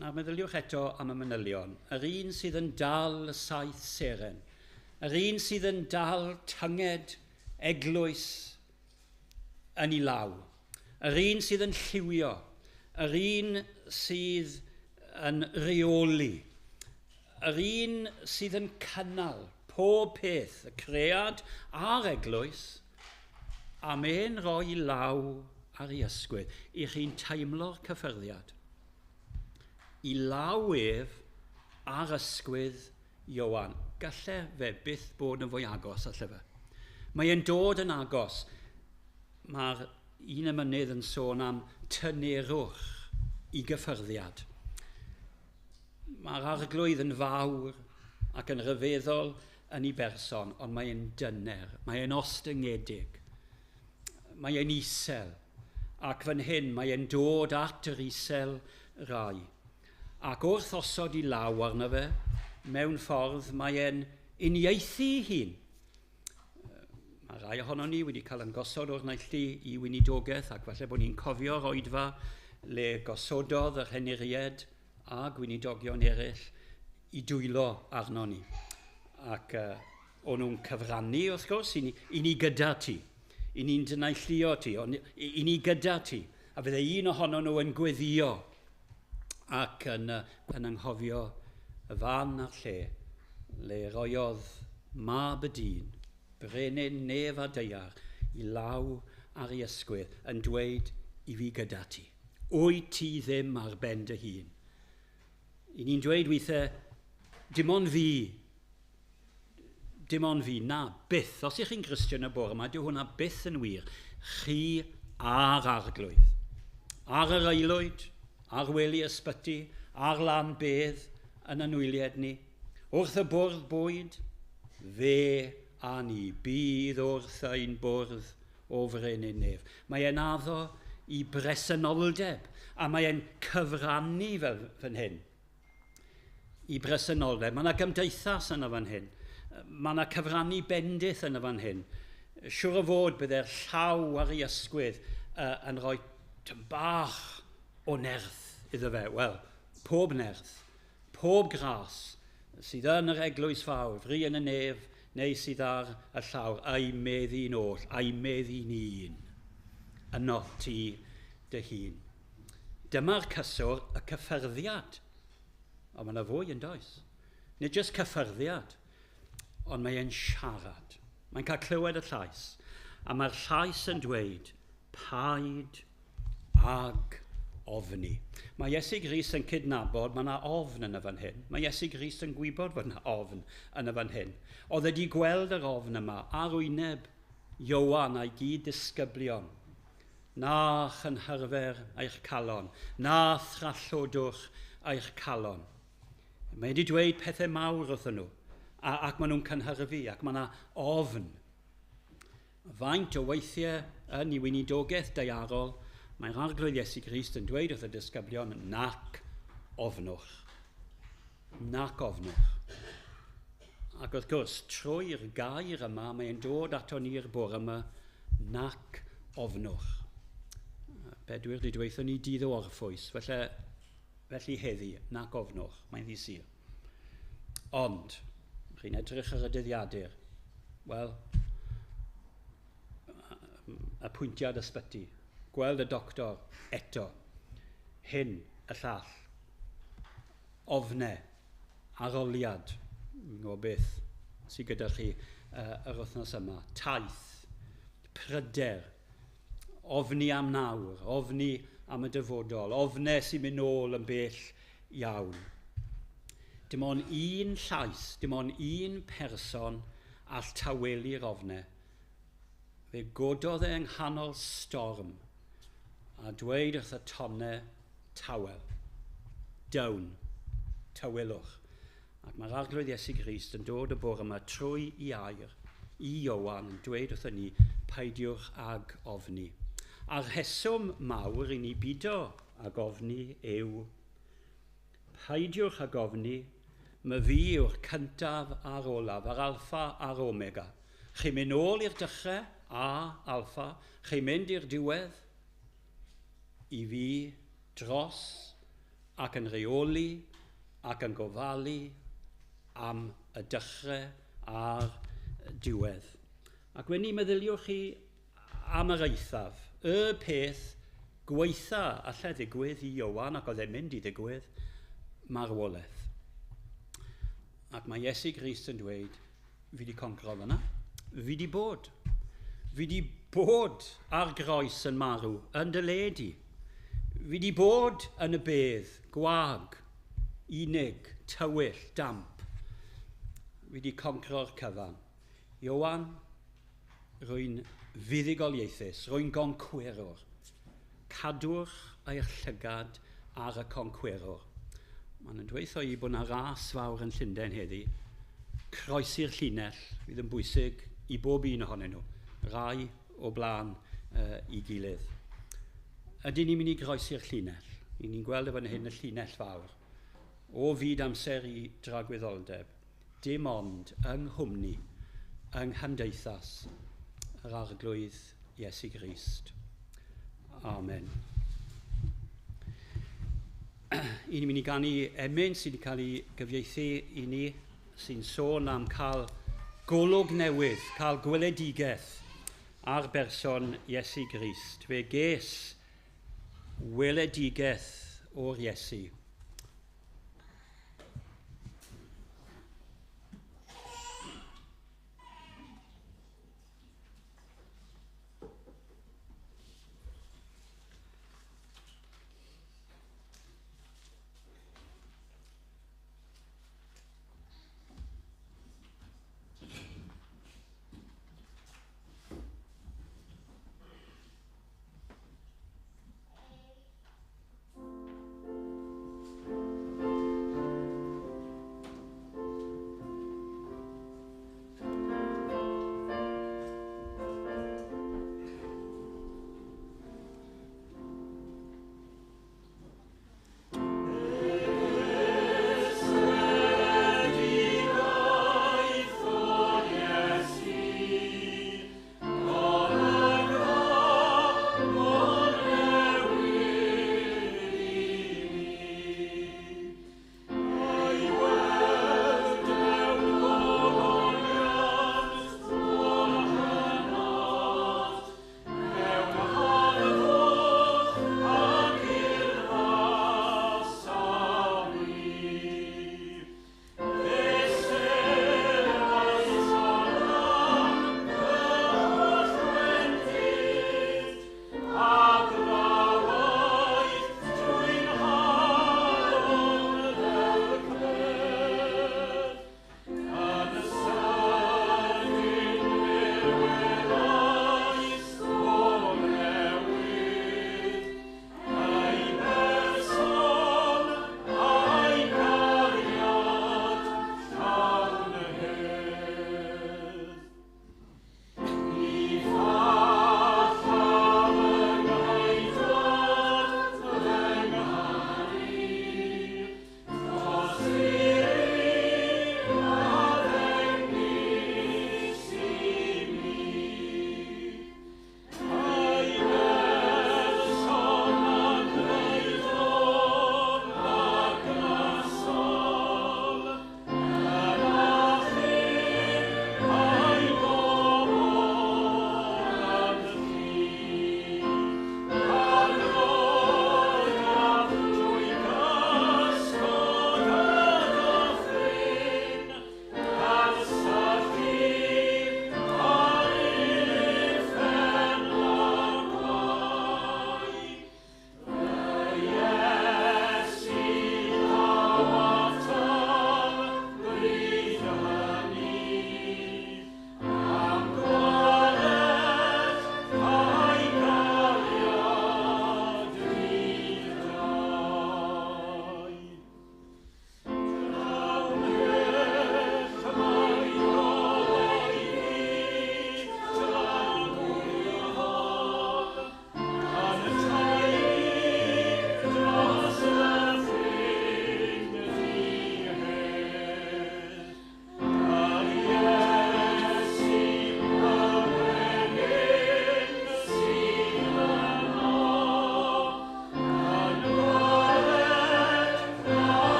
Nawr meddyliwch eto am y manylion. Yr un sydd yn dal y saith seren, yr un sydd yn dal tynged eglwys yn ei law, yr un sydd yn lliwio, yr un sydd yn rheoli. Yr un sydd yn cynnal pob peth, y cread a'r eglwys, a mae'n rhoi law ar ei ysgwydd i chi'n teimlo'r cyffyrddiad. I law ef ar ysgwydd Ioan. Galle fe byth bod yn fwy agos, alle fe. Mae e'n dod yn agos. Mae'r un emynydd yn sôn am tynerwch i gyffyrddiad. Mae'r arglwydd yn fawr ac yn rhyfeddol yn ei berson, ond mae'n dyner, mae'n ostyngedig, mae e'n isel, ac fan hyn mae e'n dod at yr isel rai. Ac wrth osod i law arno fe, mewn ffordd mae e'n uniaethu ei hun. Mae rai ohonon ni wedi cael yn gosod o'r naill i weinidogaeth, ac falle bod ni'n cofio'r oedfa le gosododd yr henuried a gweinidogion eraill i dwylo arno ni. Ac o'n nhw'n cyfrannu, wrth gwrs, i ni, i ni gyda ti. I ni'n dynaillio ti, on, i, i ni gyda ti. A fydde un ohono nhw yn gweddio ac yn, yn anghofio y fan a'r lle le roiodd mab y dyn, brenin nef a daear, i law ar ei ysgwydd yn dweud i fi gyda ti. Wyt ti ddim ar ben dy hun. I ni'n dweud weithiau, dim ond fi, dim ond fi, na, byth. Os ych chi'n Gristion y bore yma, dyw hwnna byth yn wir. Chi a'r arglwydd. Ar yr aelwyd, ar wely ysbyty, ar lan bedd yn anwyliad ni. Wrth y bwrdd bwyd, fe a ni bydd wrth ein bwrdd o frenin nef. Mae e'n addo i bresenoldeb, a mae e'n cyfrannu fel fan hyn i bresenoldeb. Mae yna gymdeithas yn y fan hyn. Mae yna cyfrannu bendith yn y fan hyn. Siwr o fod bydde'r llaw ar ei ysgwydd yn rhoi tyn bach o nerth iddo fe. Wel, pob nerth, pob gras sydd yn yr eglwys fawr, fri yn y nef, neu sydd ar y llawr, a'i meddu'n oll, a'i meddu'n un, yno ti dy hun. Dyma'r cyswr, y cyffyrddiad. Ond mae yna fwy yn does. Nid jyst cyffyrddiad, ond mae e'n siarad. Mae'n cael clywed y llais. A mae'r llais yn dweud, paid ag ofni. Mae Iesu Grist yn cydnabod mae yna ofn yn y fan hyn. Mae Iesu Grist yn gwybod fod yna ofn yn y fan hyn. Oedd wedi gweld yr ofn yma ar wyneb Ioan a'i gyd disgyblion. Na chynhyrfer eich calon, na thrallodwch eich calon. Mae wedi dweud pethau mawr wrthyn nhw, a, ac maen nhw'n cynhyrfu, ac mae yna ofn. Faint o weithiau yn ei weinidogaeth daearol, mae'r Arglwydd Iesu Grist yn dweud wrth y disgyblion, nac ofnwch. Nac ofnwch. Ac wrth gwrs, trwy'r gair yma, mae'n dod ato ni'r bore yma, nac ofnwch. Bedwyr di dweithio ni dydd o orffwys, felly, felly heddi, nac ofnwch, mae'n ddi Sul. Ond, chi'n edrych ar y dyddiadur, wel, apwyntiad ysbyty, gweld y doctor eto, hyn, y llall, ofne, aroliad, fi'n gwybod beth sydd gyda chi yr wythnos yma, taith, pryder, ofni am nawr, ofni am y dyfodol, ofne sy'n mynd nôl yn bell iawn. Dim ond un llais, dim ond un person all tawelu'r ofne. Fe gododd e yng nghanol storm a dweud wrth y tonne tawel, Down, tawelwch. Ac mae'r Arglwydd Iesu Grist yn dod y bore yma trwy i air i Ioan yn dweud wrthyn ni, peidiwch ag ofni. A'r rheswm mawr i ni bido ag ofni yw, peidiwch ag ofni, my fi yw'r cyntaf a'r olaf, yr alffa a'r omega. Chi'n mynd nôl i'r dechrau, A, alffa, chi'n mynd i'r diwedd, i fi dros ac yn rheoli ac yn gofalu am y dechrau a'r diwedd. Ac wedyn ni meddyliwch chi am yr eithaf, y peth gweitha allai ddigwydd i Ioan, ac oedd e'n mynd i ddigwydd, marwolaeth. Ac mae Iesu Grist yn dweud, fi wedi concro fyna. Fi wedi bod. Fi wedi bod ar groes yn marw, yn dy le di. Fi wedi bod yn y bedd, gwag, unig, tywyll, damp. Fi wedi concro'r cyfan. Ioan, rwy'n fuddugoliaethus, rwy'n goncwerwr. Cadwch eich llygad ar y concwerwr. Maen nhw'n dweud i bod yna ras fawr yn Llundain heddi. Croesi'r llinell fydd yn bwysig i bob un ohonyn nhw. Rai o blaen i gilydd. Ydyn ni'n mynd i groesi'r llinell? I ni'n gweld y fan hyn y llinell fawr. O fyd amser i dragwyddoldeb. Dim ond yng nghwmni, yng nghymdeithas, yr Arglwydd Iesu Grist. Amen. I ni'n mynd i ganu emyn sydd wedi cael ei gyfieithu i ni, sy'n sôn am cael golwg newydd, cael gweledigaeth ar berson Iesu Grist. Fe ges weledigaeth o'r Iesu.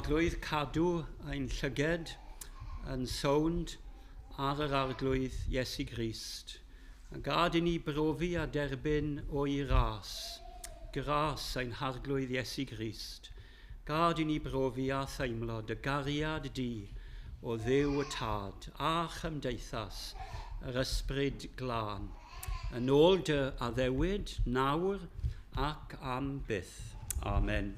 Arglwydd cadw ein llyged yn sownd ar yr Arglwydd Iesu Grist. A gad i ni brofi a derbyn o'i ras, gras ein Harglwydd Iesu Grist. Gad i ni brofi a theimlo dy gariad di o Dduw y Tad a chymdeithas yr Ysbryd Glân. Yn ôl dy addewid nawr ac am byth. Amen.